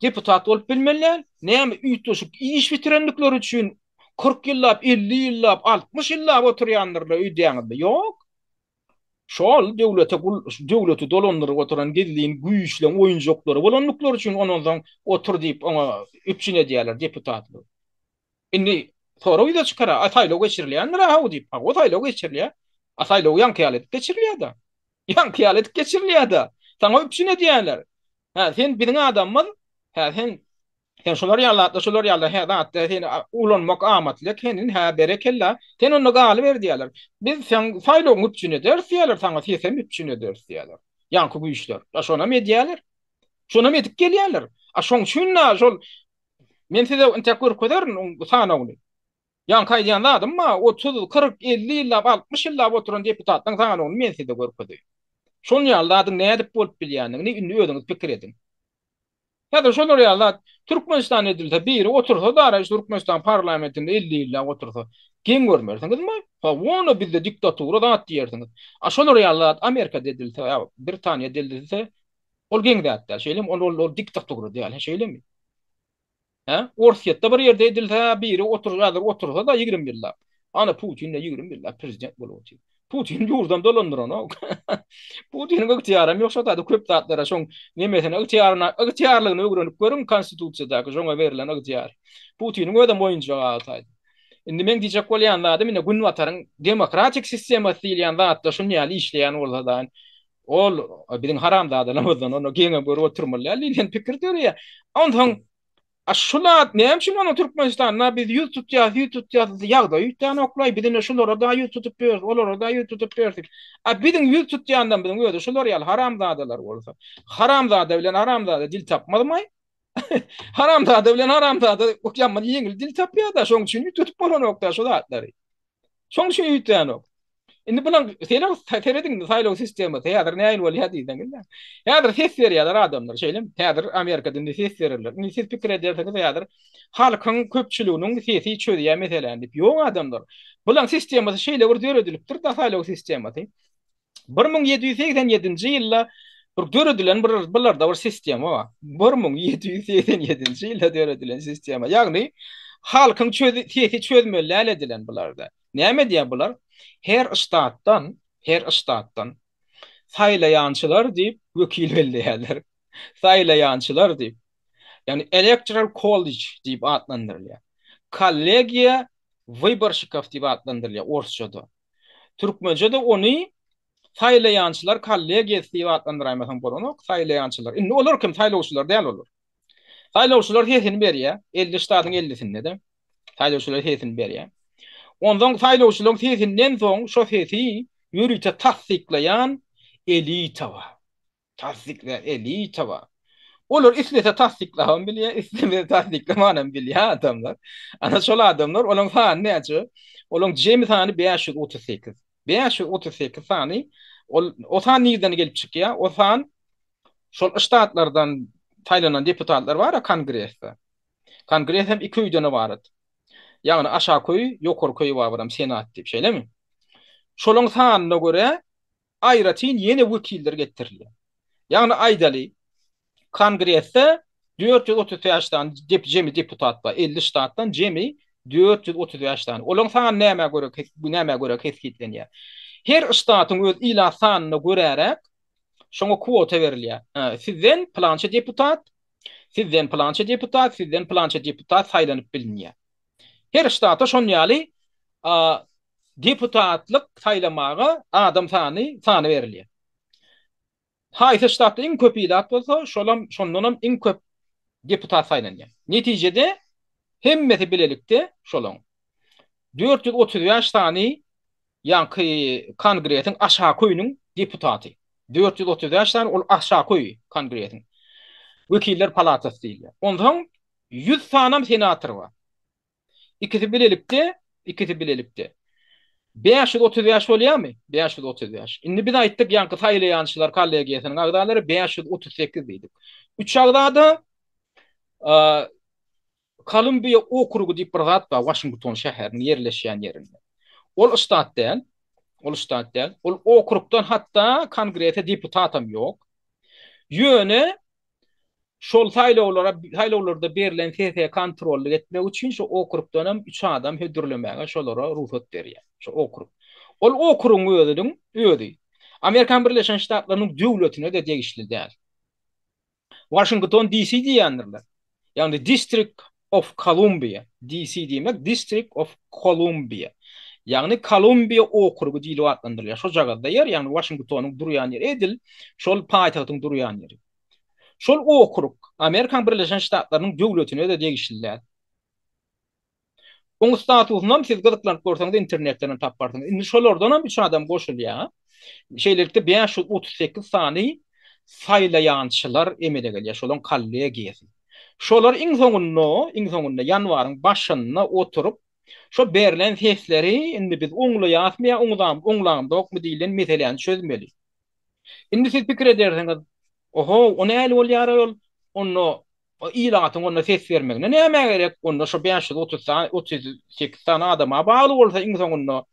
Deputat bolup bilmeli däl. Näme üýtgeşik iş bitirendikleri üçin 40 ýyllap, 50 ýyllap, 60 ýyllap oturýandyrlar öýdýäňizmi? Ýok. Şol döwlete gul, döwleti dolandyryp oturan gizlin güýçleň oýunjaklary bolandyklary üçin ondan soň otur diýip oňa üpjün edýärler deputatlygy. Indi sorag ýüze çykar, a saýlaw geçirilýändir-a haw diýip. Hawa saýlaw geçirilýär. A saýlaw ýaňky ýaly edip geçirilýär-de. Ýaňky ýaly edip geçirilýär-de. Saňa üpjün edýärler. Hä, sen biziň adamymyz, hä, sen sen şular ýaly zatda, şular ýaly hä zatda seni ulanmak amatly ekeniň, hä, berekella, sen onda galyber diýýärler. Biz seň saýlawyňy üpjün ederis diýýärler, saňa sesem üpjün ederis diýýärler. Ýaňky güýçler. A şonam edýärler. Şonam edip gelýärler. A şoň üçin-de şol men size entek görkezerin oň sanawyny. Ýaňky aýdýan zadym bar, 30, 40, 50 ýyllap, 60 ýyllap oturan deputatlaryň sanawyny men size görkezeýin. Şonuň ýaly zadyň nädip bolup bilýändigini indi özüňiz pikir ediň. Häzir şolar ýaly zat Türkmenistanda edilse, biri otursa dara şu Türkmenistan parlamentinde 50 ýyllap otursa, geň görmersiňizmi? Hawa, bizde diktatura zat diýersiňiz. A şolar ýaly zat Amerikada edilse, ýa Britaniýada edilse, ol geň zat däl, şeýlemi? Ol ol diktatura däl, şeýlemi? Hä? Orsýetde bir ýerde edilse, biri otur, häzir otursa-da 20 ýyllap. Ana Putin-de 20 ýyllap prezident bolup otyr. Putin ýurdam dolandyranok. Putiniň ygtyýaram ýok şo taýda köp zatlara şoň nemesine ygtyýaryna ygtyýarlygyny öwrenip görüň konstitusiýadaky şoňa berlen ygtyýar. Putiniň özem oýunjagy o taýda. Indi meň diýjek bolýan zadym ine günbataryň demokratik sistemasy diýilýän zatda şun ýaly işleýän bolsa da ol biziň haramzadalarymyzdan ony geňem görüp oturmaly däl diýlen pikir döreýär. Onsoň a şu zat näme üçin onuň Türkmenistanda biz ýüz tutýas, ýüz tutýas, ýagdaý üýtgänokla, biz ine şulara-da ýüz tutup ýörüs, olara-da ýüz tutup ýörüs. A biziň ýüz tutýanlarymyzyň özi şular ýaly haramzadalar bolsa, haramzada bilen haramzada dil tapmazmaý? Haramzada bilen haramzada ýaman ýeňil dil tapýar-da, şonuň üçin üýtgedip bolanok-da şu zatlary. Şonuň üçin üýtgänok. Indi bulan sene serediň indi saýlaw sistemasy häzir nähili bolýar diýseňiz. Häzir ses berýärler adamlar, şeýlemi? Häzir Amerikada indi ses bererler. Indi siz pikir edersiňiz häzir halkyň köpçüliginiň sesi çözýär meseläni diýip. Ýok adamlar. Bulan sistemasy şeýle bir döredilipdir-de saýlaw sistemasy. 1787-nji ýylda bir döredilen bir bularda bir sistema bar. 1787-nji ýylda döredilen sistema. Ýagny halkyň çözi sesi çözmeli däl edilen bularda. Näme edýär bular? Her ştatdan, her ştatdan saýlaýançylar diýip wekil belleýärler. Saýlaýançylar diýip. Ýagny Electoral College diýip atlandyrylýar. Kollegiýa wyborşikow diýip atlandyrylýar orsçada. Türkmençe-de ony Saýlaýançylar kollegiýasy diýip atlandyraýmasaň bolanok. Saýlaýançylar. Indi olar kim? Saýlawçylar däl olar. Saýlawçylar sesini berýär. 50 ştatyň 50-sinde-de saýlawçylar sesini berýär. Onsoň saýlawçylaryň sesinden soň şo sesi ýörite tassyklaýan elita bar. Tassyklaýan elita bar. Olar islese tassyklabam bilýär, islemese tassyklamanam bilýär adamlar. Ana şol adamlar, olaryň sany näçe? Olaryň jemi sany 538. 538 sany ol o san nirden gelip çykýar? O san şol ştatlardan saýlanan deputatlar bar-a kongresde. Kongres hem iki öýden ybarat. Ýagny aşaky öý, ýokarky öý bar, biram senat diýip, şeýlemi? Şolaryň sanyna görä aýratyn ýene wekiller getirilýär. Ýagny aýdaly, Kongresde 435 sany dep jemi deputat bar. 50 ştatdan jemi 435 sany. Olaryň sany nämä görä nämä görä kesgitlenýär? Her ştatyň öz ilat sanyna göräräk şoňa kwota berilýär. Sizden pylança deputat, sizden pylança deputat, sizden pylança deputat saýlanyp bilinýär. Her ştata şon ýaly deputatlyk saýlamaga adam sany sany berilýär. Haýsy ştatda iň köp ilat bolsa, şolam şondanam iň köp deputat saýlanýar. Netijede. Hemmesi bilelikde şolaň. 435 sany ýaňky Kongresiň aşaky öýüniň deputaty. 435 sany ol aşaky öýi Kongresiň. Wekiller palatasy diýilýär. Onsoň 100 sanam senator bar. Ikisi bilelikde, ikisi bilelikde. 535 bolýarmy? 535. Indi biz aýtdyk, ýaňky saýlaýançylar kollegiýasynyň agzalary 538 diýdik. Üç agzada Kolumbiýa okrugy diýip bir zat bar, Waşington şäheriniň ýerleşýän ýerinde. Ol ştat däl. Ol ştat däl. Ol okrugdan hatda kongrese deputatam ýok. Ýöne Şol saýlawlara saýlawlarda berlen sese kontrollyk etmek üçin şu okrugdanam üç adam hödürlemäge şolara rugsat berýär. Şu okrug. Ol okrugyň özüniň özi Amerikan Birleşen Ştatlarynyň döwletine-de degişli däl. Waşington DC diýýändirler. Ýagny District of Columbia. DC diýmek District of Columbia. Ýagny Kolumbiýa okrugy diýlip atlandyrylýar. Şojagazda ýer, ýagny Waşingtonyň durýan ýeri edil şol paýtagtyň durýan ýeri. Şol okrug Amerikan Birleşen Ştatlarynyň döwletine-de degişli däl. Oň statusynam siz gyzyklanyp görseňiz internetden hem taparsyňyz. Indi şolardanam üç adam goşulýar. Şeýlelikde 538 sany saýlaýançylar emele gelýär, şolaň kollegiýasy. Şolar iň soňunda, iň soňunda ýanwaryň başynda oturyp, şo berlen sesleri indi biz oňlaýasmy ýa oňlamzokmy diýlen meseläni çözmeli. Indi siz pikir edersiňiz, Oho, o nähili bolýar-aý ol? Onda ilatyň onda ses bermegine nämä gerek? Onda şo 530 sany, 38 sany adama bagly bolsa iň soňunda,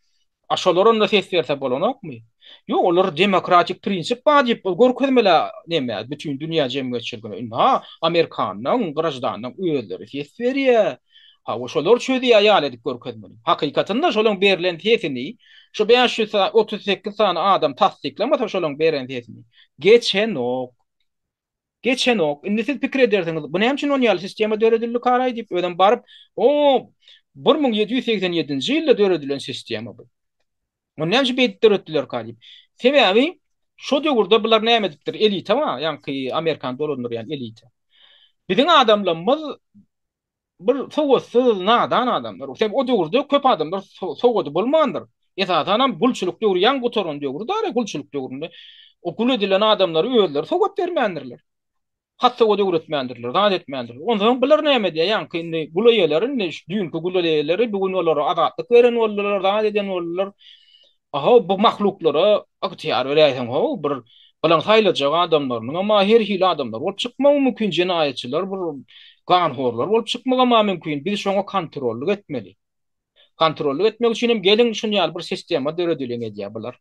a şolar onda ses berse bolanokmy? Ýok, olar demokratik prinsip bar diýip görkezmeli neme, bütin dünýä jemgyýetçiligine. Ynha, amerikanlaň, graždanlaň özleri ses berýär. Hawa, şolar çözýär ýaly edip görkezmeli. Hakykatynda şolaň berlen sesini şu 538 sany adam tassyklamasa şolaň beren sesini geçenok. Geçenok. Indi siz pikir edersiňiz, bu näme üçin on ýaly sistema döredildi karaý diýip, özem baryp, o 1787-nji ýylda döredilen sistema bu. Ony näme üçin beýdip döretdilerka diýip. Sebäbi şo döwürde bular näme edipdir? Elita bar, ýaňky Amerikany dolandyrýan elita. Biziň adamlarymyz Bir sowatsyz, nadan adamlar. Sebäbi o döwürde köp adamlar sowady bolmandyr. Esasanam gulçulyk döwri ýaňy gutaran döwri dara gulçulyk döwründe o gul edilen adamlara özleri sowat bermändirler. Hat sowat öwretmändirler, zat etmändirler. Onsoň bular näme edýär? Ýaňky indi gul eýeleri indi şu düýnki gul eýeleri bu gün olara azatlyk beren boldular, zat eden boldular. Ahow bu mahluklara ygtyýar beräýseň how bir bulaň saýlajak adamlarynyňam-a her hili adamlar bolup çykmagy mümkin jenaýatçylar bir ganhorlar bolup çykmagam-a mümkin biz şoňa kontrollyk etmeli. Kontrollyk etmek üçinem geliň şun ýaly bir sistema döredeliň edýär bular.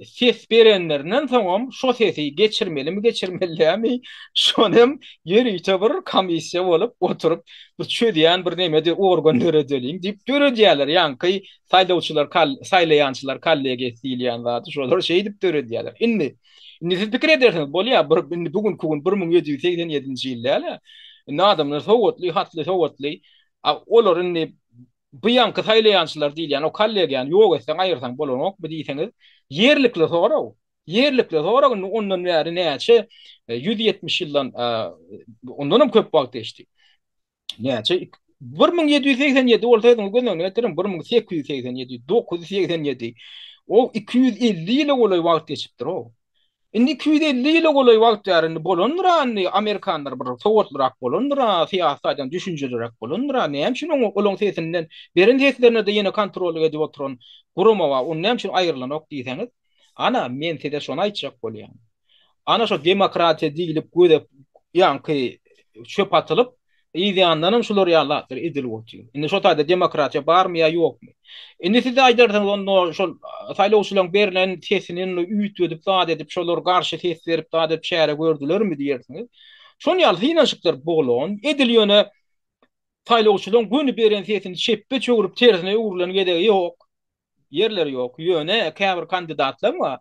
Ses berenlerinden soňam şo sesi geçirmelimi geçirmeli dälmi şony hem ýörite bir komissiýa bolup oturyp bir çözýän bir neme organ döredeliň diýip döredýärler ýaňky Saýlawçylar saýlaýançylar kollegiýasy diýilýän zady şolar şeýdip döredýärler. Indi, indi siz pikir edersiňiz, bolýar, bir indi bu günki gün 1787-nji ýyl däl-ä. Indi adamlar sowatly, hatly, sowatly. A olar indi bu ýaňky saýlaýançylar diýilýän o kollegiýany ýok etseň, aýyrsaň bolanokmy diýseňiz, ýerlikli sorag. Ýerlikli sorag, indi ondan bäri näçe 170 ýyldan ondanam köp wagt geçdi. Näçe? 1787 bolsa özüňiz göz öňüne getiriň, 1887, 987. O 250 ýyla golaý wagt geçipdir o. Indi 250 ýyla golaý wagt bäri indi bolandyr-a indi amerikanlar bir sowatlyrak bolandyr-a, syýasy taýdan düşünjeliräk bolandyr-a. Näme üçin oňa olaň sesinden beren seslerine-de ýene kontrollyk edip oturan gurama bar, ony näme üçin aýrylanok diýseňiz, ana men size şony aýtjak bolýan. Ana şo demokratiýa diýlip göze ýaňky çöp atylyp, yz ýandanam şular ýaly zatlar edilip otyr. Indi şo taýda demokratiýa barmy ýa ýokmy? Indi siz aýdarsyňyz onda şol saýlawçylaryň berlen sesini indi üýtgedip zat edip şolar garşy ses berip zat edip çäre gördülermi diýersiňiz. Şon ýaly synanyşyklar bolan, edil ýöne saýlawçylaryň göni beren sesini çepbe çöwrüp tersine öwrülen gezegi ýok. Ýerleri ýok. Ýöne käbir kandidatlaryň bar.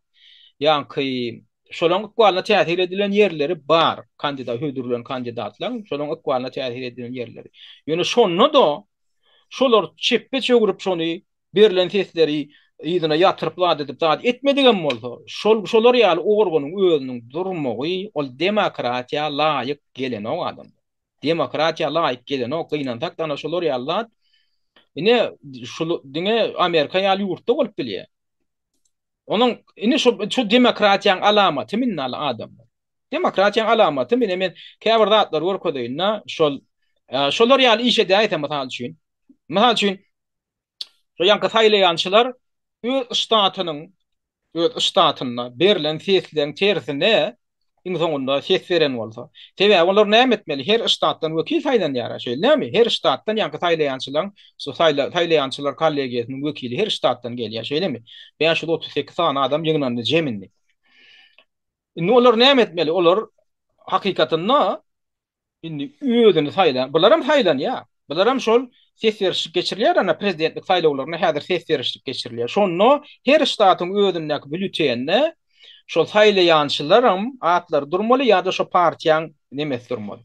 Ýaňky şolaň ykbalyna täsir edilen ýerleri bar. Kandidat hödürlen kandidatlaryň şolaň ykbalyna täsir edilen ýerleri. Ýöne şonda-da şolar çepbe çöwrüp şony berlen sesleri yzyna ýatyryp zat edip zat etmedigem bolsa, şol şolar ýaly organyň özüniň durmagy ol demokratiýa laýyk gelenok adamlar. Demokratiýa laýyk gelenok, gynansak-da ana şolar ýaly zat ine şul diňe Amerika ýaly ýurtda bolup bilýär. Onuň ine şu şu demokratiýaň alamaty minnaly adamlar. Demokratiýaň alamaty mine men käbir zatlary görkezeýin-de şol şolar ýaly iş edäýse mysal üçin. Mysal üçin şo ýaňky saýlaýançylar öz ştatynyň öz ştatynda berlen sesleň tersine iň soňunda ses beren bolsa. Sebäbi olar näme etmeli? Her ştatdan wekil saýlanýar-a, şeýle dälmi? Her ştatdan ýaňky saýlaýançylaryň şu saýlaýançylar kollegiýasynyň wekili her ştatdan gelýär, şeýlemi? 538 sany adam ýygnandy jem indi. Indi olar näme etmeli? Olar hakykatynda Indi özüni saýlan, bularam saýlanýar. Bularam şol ses berişlik geçirilýär, ana prezidentlik saýlawlarynda häzir ses berişlik geçirilýär. Şonda her ştatyň özündäki býulletende şol saýlaýançylaram atlary durmaly ýa-da şo partiýaň nemesi durmaly.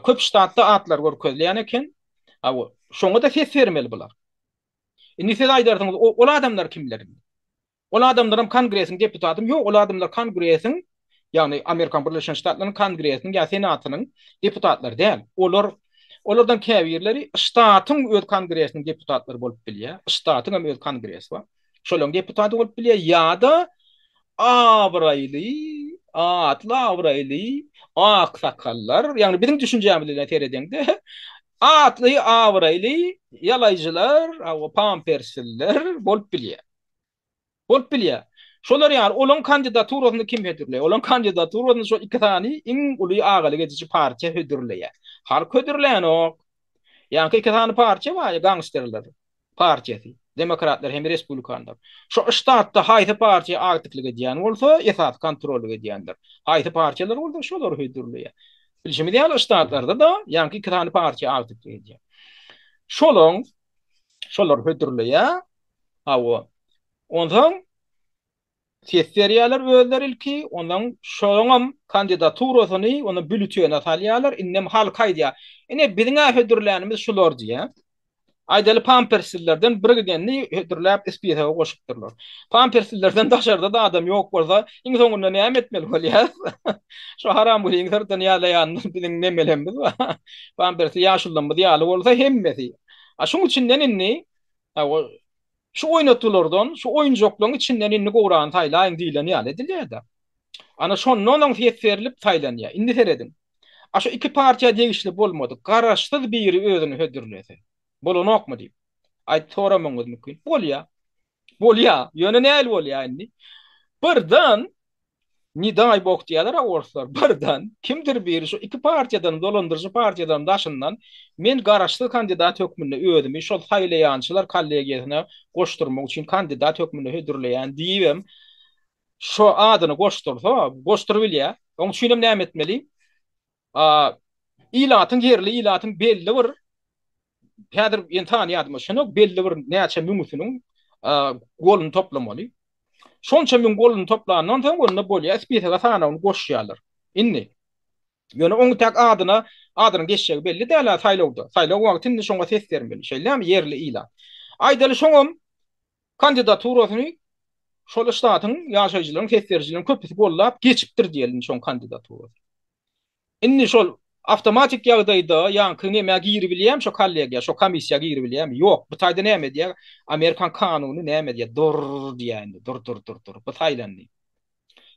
Köp ştatda atlar görkezilýän eken. Hawa, şoňa-da ses bermeli bular. Indi siz aýdarsyňyz, ol adamlar kimler indi? Ol adamlaram Kongresiň deputatymy? Ýok, ol adamlar Kongresiň, ýagny Amerikan Birleşen Ştatlarynyň Kongresiniň ýa Senatynyň deputatlary däl. Olar olardan käbirleri ştatyň öz Kongresiniň deputatlary bolup bilýär. Ştatyň hem öz Kongresi bar. Şolaryň deputaty bolup bilýär ýa-da abraýly, atly-abraýly aksakallar, ýagny biziň düşünjämiz bilen seredeňde, atly-abraýly ýalaýjylar, pampersliler bolup bilýär. Bolup bilýär. Şolar ýaly, olaň kandidaturasyny kim hödürleýär? Olaň kandidaturasyny şol iki sany iň uly agalyk ediji partiýa hödürleýär. Halk hödürlänok. Ýaňky iki sany partiýa bar, gangsterler partiýasy, demokratlar hem respublikanlar. Şo ştatda haýsy partiýa agdyklyk edýän bolsa, esasy kontrollyk edýändir. Haýsy partiýalar bolsa, şolar hödürleýär. Bilşimiz ýaly, ştatlarda-da ýaňky iki sany partiýa agdyklyk edýär. Şolaň şolar hödürleýär. Hawa. Onsoň ses berýärler özleri ilki, onsoň şonuňam kandidaturasyny ony býulletene salýarlar, indem halk aýdýar. Ine, biziň-ä hödürlänimiz şular diýýär. Aýdaly pampersizlerden bir gidenini hödürläp spisoga goşupdyrlar. Pampersizlerden daşarda-da adam ýok bolsa, iň soňunda näme etmeli bolýar? Şu haramgulyň syrtyny ýalaýan biziň nemelerimiz bar. Pampersli ýaşulularymyz ýaly bolsa hemmesi. A şuň içinden indi Şu oýnatgylardan, şu oýunjaklaryň içinden indi gowragyny saýlaýyň diýlen ýaly edilýär-de. Ana şondan soň ses berlip saýlanýar. Indi serediň. A şu iki partiýa degişli bolmadyk, garaşsyz biri özüni hödürlese, bolanokmy diýip, aýt soramagyňyz mümkin. Bolýar. Bolýar. Ýöne nähili bolýar indi? Birden Ne daý bok diýýärler-ä orslar. Birden kimdir biri şu iki partiýadan, dolandyryjy partiýadan daşyndan men garaşsyz kandidat hökmünde özümi şol saýlaýançylar kollegiýasyna goşdurmak üçin kandidat hökmünde hödürleýän diýibem şo adyny goşdursa, goşdurybilýär. Oň üçinem näme etmeli? Ilatyň, ýerli ilatyň belli bir häzir ýene sany ýadyma düşenok, belli bir näçe müňüsiniň goluny toplamaly. Şonça müň goluny toplandan soň onda bolýar, spisoga sanawyny goşýarlar. Indi ýöne oň täk adyna adynyň geçjegi belli däl-ä saýlawda. Saýlaw wagty indi şoňa ses bermeli. Şeýlemi ýerli ilat. Aýdaly şoňam kandidaturasyny şol ştatyň ýaşaýjylaryň ses berijileriň köpüsi gollap geçipdir diýeli şoň kandidaturasy. Indi şol awtomatik ýagdaýda ýaňky nämä giribilýärmi şo kollegiýa, şo komissiýa giribilýärmi? Ýok. Bu taýda näme edýär? Amerikan kanuny näme edýär? Dur diýýär indi. Dur, dur, dur, dur. Bu saýlandy.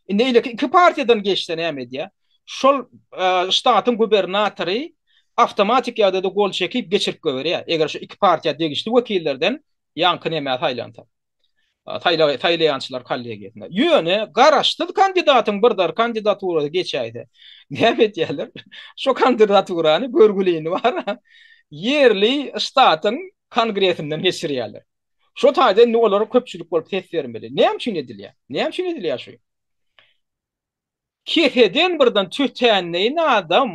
Indi eýleki iki partiýadan geçse näme edýär? Şol ştatyň gubernatory awtomatik ýagdaýda gol çekip geçirip goýberýär. Eger şu iki partiýa degişli wekillerden ýaňky nämä saýlansa. Saýlaw saýlaýançylar kollegiýasyna. Ýöne garaşsyz kandidatyň bir dar kandidaturasy geçäýse, näme edýärler? Şo kandidaturany görgülini bar, ýerli ştatyň kongresinden geçirýärler. Şo taýda indi olara köpçülik bolup ses bermeli. Näme üçin edilýär? Näme üçin edilýär şu? Keseden birden tötänleýin adam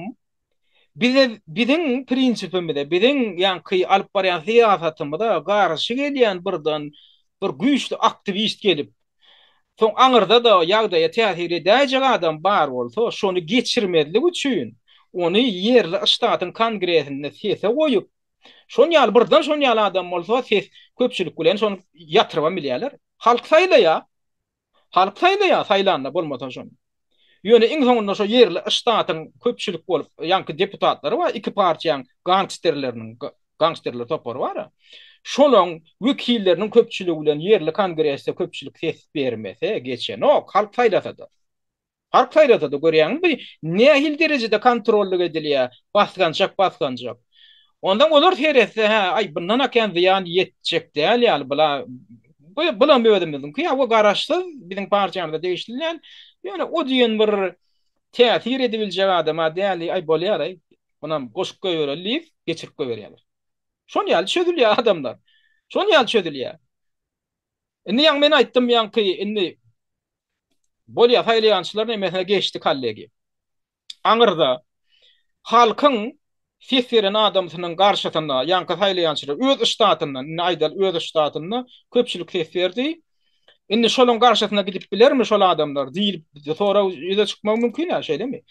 bize biziň prinsipimize, biziň ýaňky alyp barýan syýasatymyza garşy gelýän birden bir güýçli aktiwist gelip, soň aňyrda-da ýagdaýa täsir edäýjek adam bar bolsa, şony geçirmezlik üçin ony ýerli ştatyň kongresinde sese goýup, şon ýaly birden şon ýaly adam bolsa ses köpçülik bilen şony ýatyrybam bilýärler. Halk saýlaýar. Halk saýlaýar, saýlanda bolmasa şony. Ýöne iň soňunda şo ýerli ştatyň köpçülik bolup, ýaňky deputatlary bar, iki partiýaň gangsterleriniň, gangsterler topary bar-a. Şolaň wekilleriniň köpçüligi bilen ýerli kongresde köpçülik ses bermese, geçenok, halk saýlasa-da. Halk saýlasa-da görýäňmi bu nähili derejede kontrollyk edilýär, basgançak basgançak. Ondan olar seretse hä aý bundan-a kän zyýan ýetjek däl ýaly bula bu bulam özümiziňki ýa bu garaşsyz biziň partiýamyza degişli däl. Ýöne o diýen bir täsir edibiljek adam-a däl aý bolýar-aý munam goşup goýbereli diýip geçirip goýberýärler. Şon ýaly çözülýär adamlar. Şon ýaly çözülýär. Indi ýaňy men aýtdym ýaňky indi bolýa saýlaýançylar nemesine geçdi kollegiýa. Aňyrda halkyň ses beren adamsynyň garşysynda ýaňky saýlaýançylar öz ştatyndan indi aýdaly öz ştatynda köpçülik ses berdi. Indi şolaň garşysyna gidip bilermi şol adamlar diýilip sorag ýüze çykmagy mümkin-ä şeýlemi?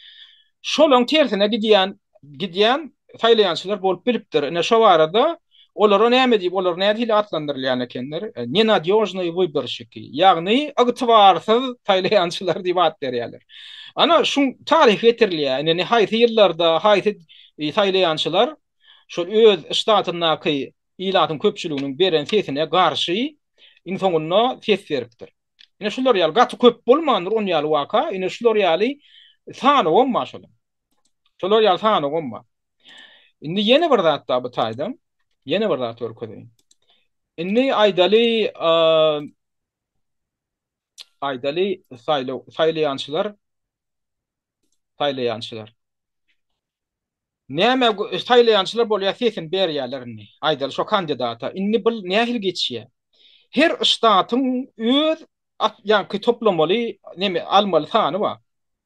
Şolaň tersine gidýän gidýän saýlaýançylar bolup bilipdir. Ine şo barada olara näme diýip, olar nähili atlandyrylýan ekenler? Nenadýožnyý wyborşiki, ýagny ygtybarsyz saýlaýançylar diýip at berýärler. Ana şuň taryhy getirilýär. Ine haýsy ýyllarda haýsy saýlaýançylar şol öz ştatyndaky ilatyň köpçüliginiň beren sesine garşy iň soňunda ses beripdir. Ine şular ýaly gaty köp bolmandyr on ýaly waka. Ine şular ýaly sanawam bar şonuň. Şolar ýaly sanawam bar. Indi ýene bir zat bar bu taýdan. Ýene bir zat görkezeýin. Indi aýdaly aýdaly saýlaw saýlaýançylar saýlaýançylar. Näme saýlaýançylar bolýar sesini berýärler indi. Aýdaly şo kandidata. Indi bu nähili geçýär? Her ştatyň öz ýaňky toplamaly neme almaly sany bar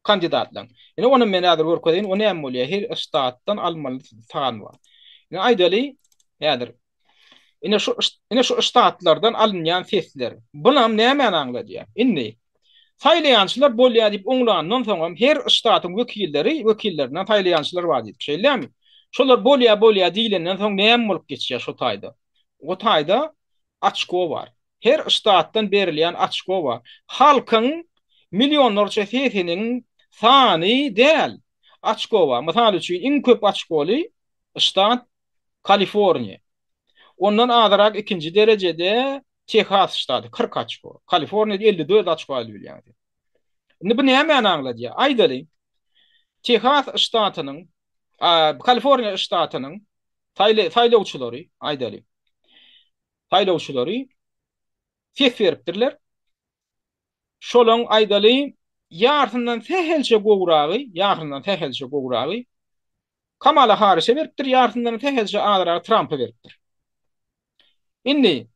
kandidatlaryň. Ine ony men häzir görkezeýin. O näme bolýar? Her ştatdan almaly san bar. Ine aýdaly häzir. Ine şu ine şu ştatlardan alynýan sesler. Bulam nämäni aňladýar? Indi saýlaýançylar bolýar diýip oňlandan soňam her ştatyň wekilleri, wekillerinden saýlaýançylar bar diýdik. Şeýlemi? Şolar bolýar, bolýar diýlenden soň näme bolup geçýär şo taýda? O taýda açko bar. Her ştatdan berilýän açko bar. Halkyň millionlarça sesiniň sany däl. Açko bar. Mysal üçin, iň köp açkoly ştat Kaliforniýa. Ondan azyrak ikinji derejede Tehas ştaty, 40 açko. Kaliforniýada 54 açko alyp bilýäň sen. Indi bu nämäni aňladýar? Aýdaly, Tehas ştatynyň, Kaliforniýa ştatynyň saýlawçylary, aýdaly, saýlawçylary ses beripdirler. Şolaň aýdaly, ýarsyndan sähelçe gowragy, ýarysyndan sähelçe gowragy Kamala Harrise beripdir, ýarsyndan sähelçe azragy Trampa beripdir. Indi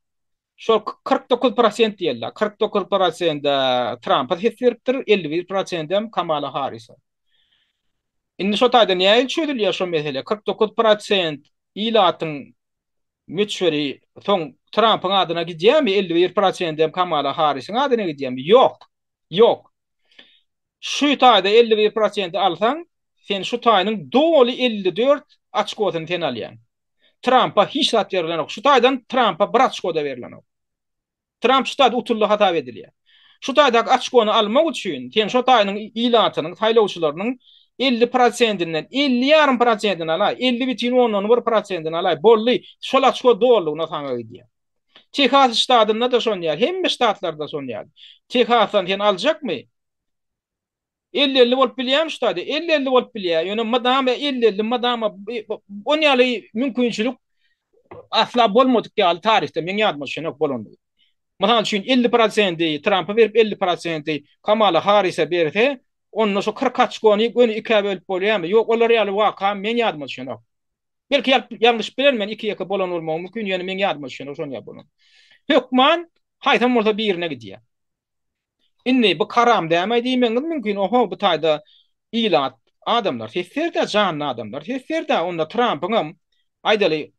şol 49 prosent diýerler. 49 prosent Trampa ses beripdir, 51 prosent Kamala Harrise. Indi şo taýda nähili çözülýär şo mesele? 49 prosent ilatyň möçberi soň Trampyň adyna gidýärmi, 51 prosent hem Kamala Harrisiň adyna gidýärmi? Ýok. Ýok. Şu taýda 51 prosenti alsaň, sen şu taýynyň doly 54 oçkosyny sen alýaň. Trampa hiç zat berilenok. Şu taýdan Trampa bir oçko-da berilenok. Tramp şu taýda utuldy hasap edilýär. Şu taýdaky oçkony almak üçin sen şo taýynyň ilatynyň, saýlawçylarynyň 50 prosentinden 50 ýarym prosentini alaý, 50 bütin ondan bir prosentini alaý, boldy, şol oçko dolulygyna saňa gidýär. Tehas ştatynda-da şon ýaly, hemme ştatlarda şon ýaly. Tehasdan sen aljakmy? Elli-elli bolup bilýärmi şu taýda? Elli-elli bolup bilýär. Ýöne mydama elli-elli, mydama on ýaly mümkinçilik asla bolmadyk ýaly taryhda meň ýadyma düşenok bolandygy. Mysal üçin 50 prosenti Trampa berip 50 prosenti Kamala Harrise berse, onda şu 40 oçkony göni ikä bölüp bolýarmy? Ýok, olar ýaly waka meň ýadyma düşenok. Belki ýalňyşyp bilerin men iki-ýeke bolan bolmagy mümkin, ýöne meň ýadyma düşenok şon ýaly bolan. Hökman haýsam bolsa birine gidýär. Indi bu karam dämaý diýmegiňiz mümkin, oho bu taýda ilat, adamlar ses berdä, janly adamlar ses berdä, onda Trampyňam, aýdaly,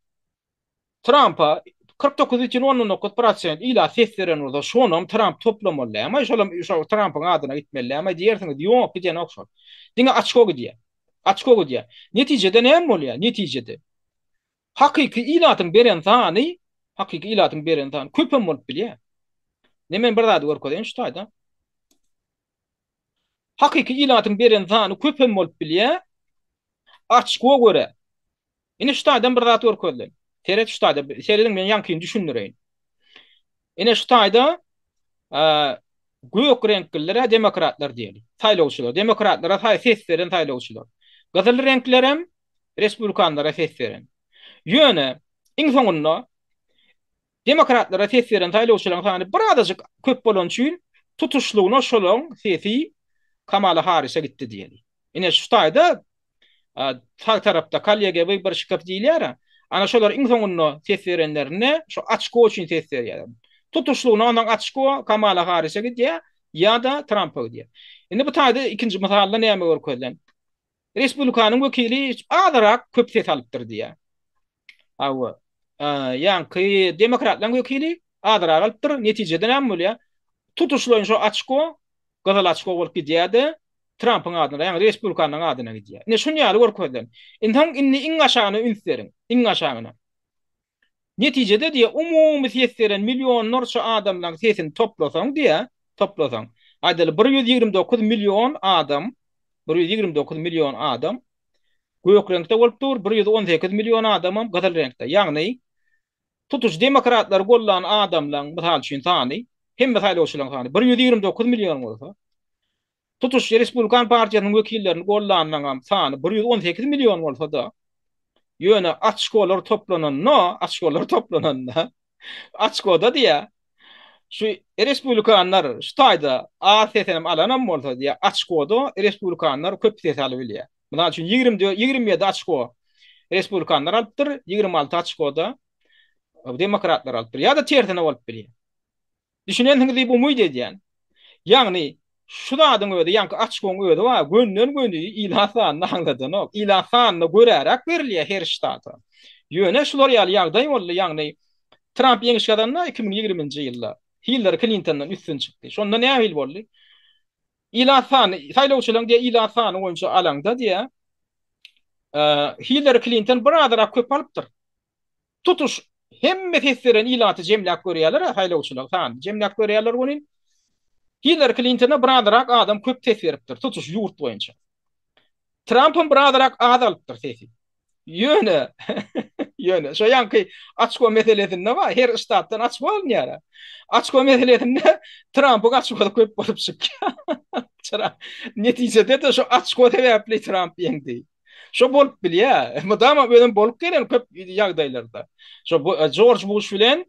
Trampa 49 bütin ondan dokuz prosent ilat ses beren bolsa, şonam Tramp toplamaly dämaý, şolam şo Trampyň adyna gitmeli dämaý diýersiňiz, ýok, gidenok şol. Diňe oçko gidýär. Oçko gidýär. Netijede näme bolýar? Netijede Hakyky ilatyň beren sany, hakyky ilatyň beren sany köpem bolup bilýär. Ine men bir zady görkezeýin şu taýda. Hakyky ilatyň beren sany köp hem bolup bilýär. Açko görä. Ine şu taýdan bir zat görkezilen. Seret şu taýda, serediň men ýaňkyny düşündireýin. Ine şu taýda gök reňkliler demokratlar diýeli. Saýlawçylar, demokratlara saý ses beren saýlawçylar. Gyzyl reňklerem respublikanlara ses beren. Ýöne iň soňunda Demokratlara ses beren saýlawçylaryň sany birazajyk köp bolany üçin tutuşlygyna şolaryň sesi Kamala Harrise gitdi diýeli. Ine şu taýda sag tarapda kollegiýa wyborşikow diýilýär-ä. Ana şolar iň soňunda ses berenlerinde şu oçko üçin ses berýärler. Tutuşlygyna ondan oçko Kamala Harrise gidýär ýa-da Trampa gidýär. Indi bu taýda ikinji mysalda näme görkezilen? Respublikanyň wekili azyrak köp ses alypdyr diýýär. Hawa. Ýaňky demokratlaryň wekili azyrak alypdyr. Netijede näme bolýar? Tutuşlaýyn şo oçko gyzyl oçko bolup gidýär-de, Trampyň adyna, ýagny respublikanyň adyna gidýär. Ine şuny ýaly görkezilen. Indi indi iň aşagyna üns beriň. Iň aşagyna. Netijede diýýär, umumy ses beren millionlarça adamlaryň sesini toplasaň diýýär, toplasaň, aýdaly 129 million adam, 129 million adam gök reňkde bolup dur, 118 million adamam gyzyl reňkde. Ýagny, tutuş demokratlary gollan adamlaryň, mysal üçin, sany, hemme saýlawçylaryň sany 129 million bolsa, Tutuş Respublikan partiýasynyň wekillerini gollanlaňam sany 118 million bolsa-da, ýöne oçkolar toplananda, oçkolar toplananda, oçkoda diýýär, şu respublikanlar şu taýda az ses hem alanam bolsa diýýär, oçkoda respublikanlar köp ses alybilýär. Mysal üçin, 24, 27 oçko respublikanlar alypdyr, 26 oçkoda demokratlar alypdyr. Ýa-da tersine bolup bilýär. Düşünensiňiz diýip umyt edýän. Ýagny, şu zadyň özi, ýaňky açgoň özi bar, gönden-göni ilat sanyny aňladanok. Ilat sanyna göräräk berilýär her ştata. Ýöne şular ýaly ýagdaý boldy, ýagny Tramp ýeňiş gazandy 2020-nji ýylda. Hillari Klintondan üstün çykdy. Şonda nähili boldy? Ilat sany, saýlawçylaryň diýä ilat sany boýunça alaňda diýä, Hillari Klinton birazrak köp alypdyr. Tutuş hemme ses beren ilaty jemläp görýärler-ä saýlawçylar sanyny jemläp görýärler welin Hillari Klintona birazrak adam köp ses beripdir tutuş ýurt boýunça. Trampam birazrak az alypdyr sesi. Ýöne ýöne şo ýaňky açko meselesinde bar her ştatdan açko alynýar-a. Açko meselesinde Trampyň açkosy köp bolup çykýar. Netijede-de şo açko sebäpli Tramp ýeňdi. Şo bolup bilýär. Mydama özem bolup gelen köp ýagdaýlarda. Şo Jorj Buş bilen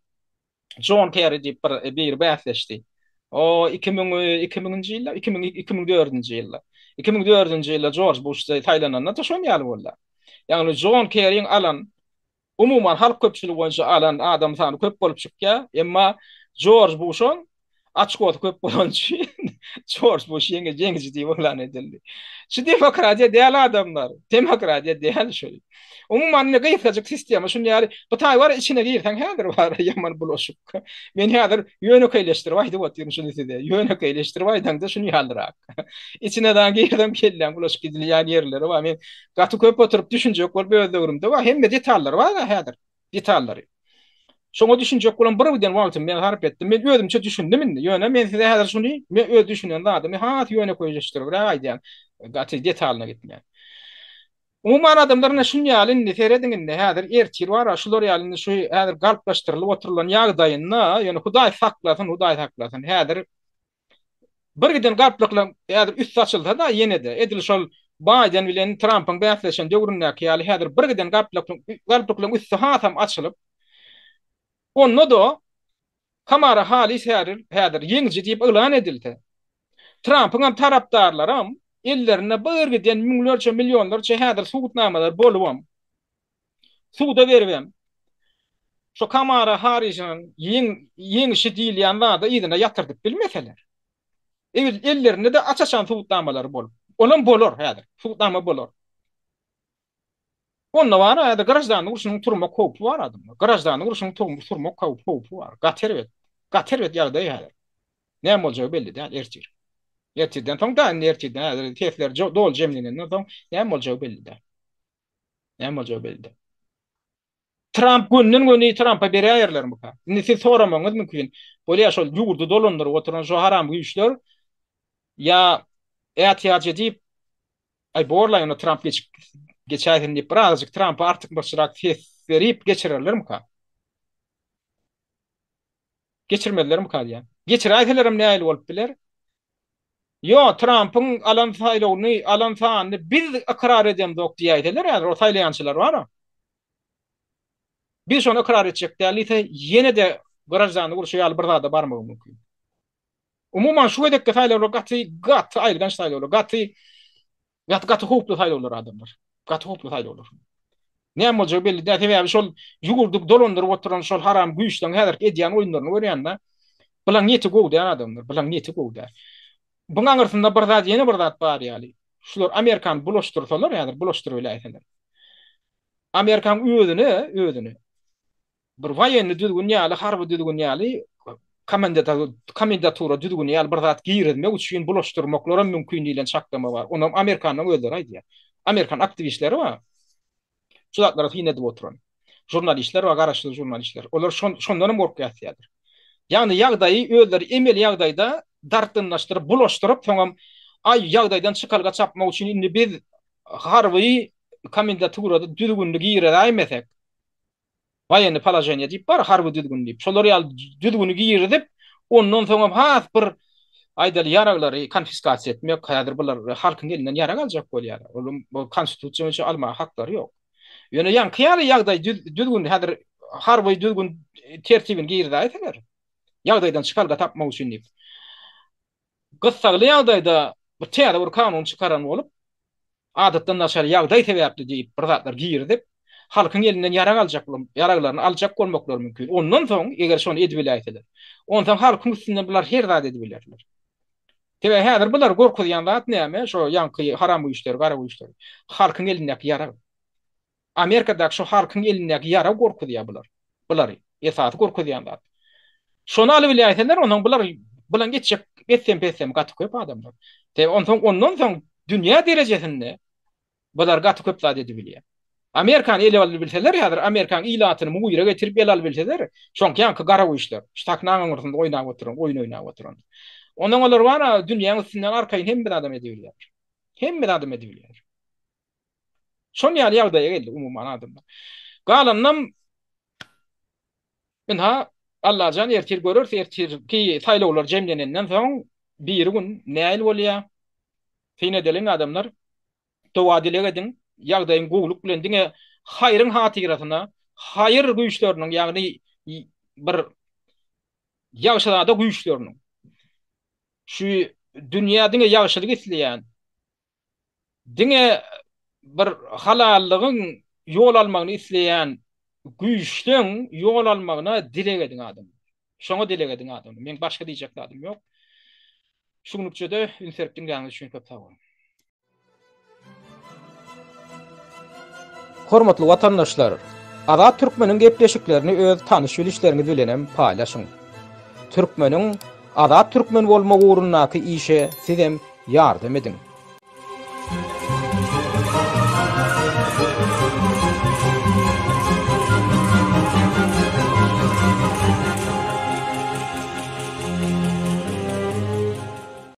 Jon Kerri diýip bir biri bäsleşdi. O 2000 2000-nji ýylda, 2000 2004-nji ýylda. 2004-nji ýylda Jorj Buş saýlananda-da şon ýaly boldy. Ýagny Jon Kerriň alan Umuman halk köpçüligi boýunça alan adam sany köp bolup çykýar. Emma Jorj Buşuň oçkosy köp bolany üçin Jorj Buş ýeňiji ýeňiji diýip yglan edildi. Şu demokratiýa däl adamlar. Demokratiýa däl şu. Umuman indi gysgajyk sistema şuny ýaly bu taý bar içine girseň häzir bar ýaman bulaşyk. Men häzir ýönekeýleşdirip aýdyp otyryn şuny size. Ýönekeýleşdirip aýdaňda şuny ýalyrak. Içine dagy girseň kelläň bulaşyk gidilýän ýerleri bar. Men Gaty köp oturyp düşünjek bolup öz döwrümde bar. Hemme detallary bar-a häzir. Detallary. Şoňa düşünjek bolan bir giden wagtymy men sarp etdim. Men özümçe düşündim indi. Ýöne men size häzir şuny men öz düşünen zadymy has ýönekeýleşdiribräk aýdýan. Gaty detalyna gitmän. Umuman adamlar ine şuny ýaly indi serediň indi häzir ertir bar-a şular ýaly indi şu häzir galplaşdyrylyp oturylan ýagdaýynda ýöne Hudaý saklasyn, Hudaý saklasyn. Häzir Bir giden galplyklar häzir üsti açylsa-da ýene-de, edil şol Baýden bilen Trampyň bäsleşen döwründäki ýaly häzir bir giden galplyklaryň üsti hasam açylyp, onda-da Kamara Halis häzir häzir ýeňiji diýip yglan edilse, Trampyňam tarapdarlaram ellerinde bir giden müňlerçe, millionlarça häzir subutnamalar bolubam, suda beribem, şo Kamara Harrisiň ýeňişi diýilýän zady yzyna ýatyrdyp bilmeseler, ellerinde-de aç-açan subutnamalary bolup, olam bolar häzir, subutnama bolar. Onda bar häzir graždanlyk urşunyň turmak howpy bar adamlar. Graždanlyk urşunyň turmak howpy bar. Gaty erbet. Gaty erbet ýagdaý häzir. Näme boljagy belli däl ertir. Ertirden soň da indi ertirden häzir sesler doly jemlenenden soň näme boljagy belli däl. Näme boljagy belli däl. Tramp gönden-göni Trampa beräýerlermika? Indi siz soramagyňyz mümkin. Bolýa şol ýurdy dolandyryp oturan şo haram güýçler ýa. Ätiýaç edip, aý borlaý onda Tramp geçip geçäýsin diýip birazajyk Trampa artykmaçrak ses berip geçirerlermika? Geçirmezlermika diýýän. Geçiräýselerem nähili bolup biler? Ýo, Trampyň alan saýlawyny, alan sanyny biz ykrar edemzok diýäýseler häzir o saýlaýançylar bar-a. Biz şony ykrar etjek däl diýse, ýene-de graždanlyk urşy ýaly bir zada barmagy mümkin. Umuman şu gezekki saýlawlar gaty, gaty aýylganç saýlawlar, gaty gaty gaty howply saýlawlar adamlar. Gaty howply saýlawlar. Näme boljagy belli däl. Sebäbi şol ýurdy dolandyryp oturan şol haram güýçleň häzirki edýän oýunlaryny görýän-de. Bulaň niýeti gowy däl adamlar. Bulaň niýeti gowy däl. Buň aňyrsynda bir zat, ýene bir zat bar ýaly. Şular Amerikany bulaşdyrsalar, häzir bulaşdyryp biläýseler. Amerikanyň özüne, özüne bir woýenny düzgün ýaly, harby düzgün ýaly, komendatura düzgüni ýaly bir zat girizmek üçin bulaşdyrmaklaram mümkin diýlen çaklama bar. Onam Amerikanyň özleri aýdýar. Amerikan aktiwistleri bar. Şu zatlara syn edip oturan. Žurnalistler bar, garaşsyz žurnalistler. Olar şondanam gorkýar diýýärler. Ýagny ýagdaýy özleri emeli ýagdaýda dartgynlaşdyryp, bulaşdyryp, soňam aý ýagdaýdan çykalga çapmak üçin indi biz harby komendaturada düzgünli girizäýmesek, Woýennyý položeniýe diýip bar, harby düzgün diýip. Şolar ýaly düzgüni girizip, ondan soňam has bir aýdaly ýaraglary konfiskasiýa etmek, häzir bular halkyň elinden ýarag aljak bolýarlar. Olar bu konstitusiýa boýunça almaga haklary ýok. Ýöne ýaňky ýaly ýagdaý düzgün häzir harby düzgün tertibini girizäýseler, ýagdaýdan çykalga tapmak üçin diýip. Gyssagly ýagdaýda bir täze bir kanun çykaran bolup, adatdan daşary ýagdaý sebäpli diýip bir zatlar girizip, halkyň elinden ýarag aljak, ýaraglaryny aljak bolmaklary mümkin. Ondan soň, eger şony edibiläýseler, onsoň halkyň üstünden bular her zat edibilerler. Sebäbi häzir bulary gorkuzýan zat näme? Şo ýaňky haram güýçleri, gara güýçleri. Halkyň elindäki ýarag. Amerikadaky şu halkyň elindäki ýarag gorkuzýar bular. Bulary. Esasy gorkuzýan zat. Şony alybiläýseler onsoň bular bulaň etjek etsem-petsemi gaty köp adamlar. Sebäbi onsoň ondan soň dünýä derejesinde bular gaty köp zat edibilýär. Amerikany ele alybilseler häzir Amerikanyň ilatyny mugyra getirip ele alybilseler şoňky ýaňky gara güýçler şu sahnaň aňyrsynda oýnap oturan oýun oýnap oturan. Onsoň olar bar-a dünýäň üstünden arkaýyn hemme zadam edibilýär. Hemme zadam edibilýär. Şon ýaly ýagdaýa geldi umuman adamlar. Galanynam ynha Allajan ertir göreris, ertirki saýlawlar jemlenenden soň biri gün näil bolýar. Syn edeliň adamlar. Doga-dileg ediň. Ýagdaýyň gowulyk bilen diňe haýryň hatyrasyna, haýyr güýçleriniň, ýagny bir ýagşyzada güýçleriniň şu dünýä diňe ýagşylyk isleýän diňe bir halallygyň ýol almagyny isleýän güýçleň ýol almagyna dileg ediň adamlar. Şoňa dileg ediň adamlar. Meň başga diýjek zadym ýok. Şu günlükçe-de üns berip diňläniňiz üçin köp sag boluň. Hormatly watandaşlar! Azat Türkmeniň gepleşiklerini öz tanyş-bilişleriňiz bilenem paýlaşyň. Türkmeniň Azat Türkmen bolmagy ugrundaky işe sizem ýardam ediň.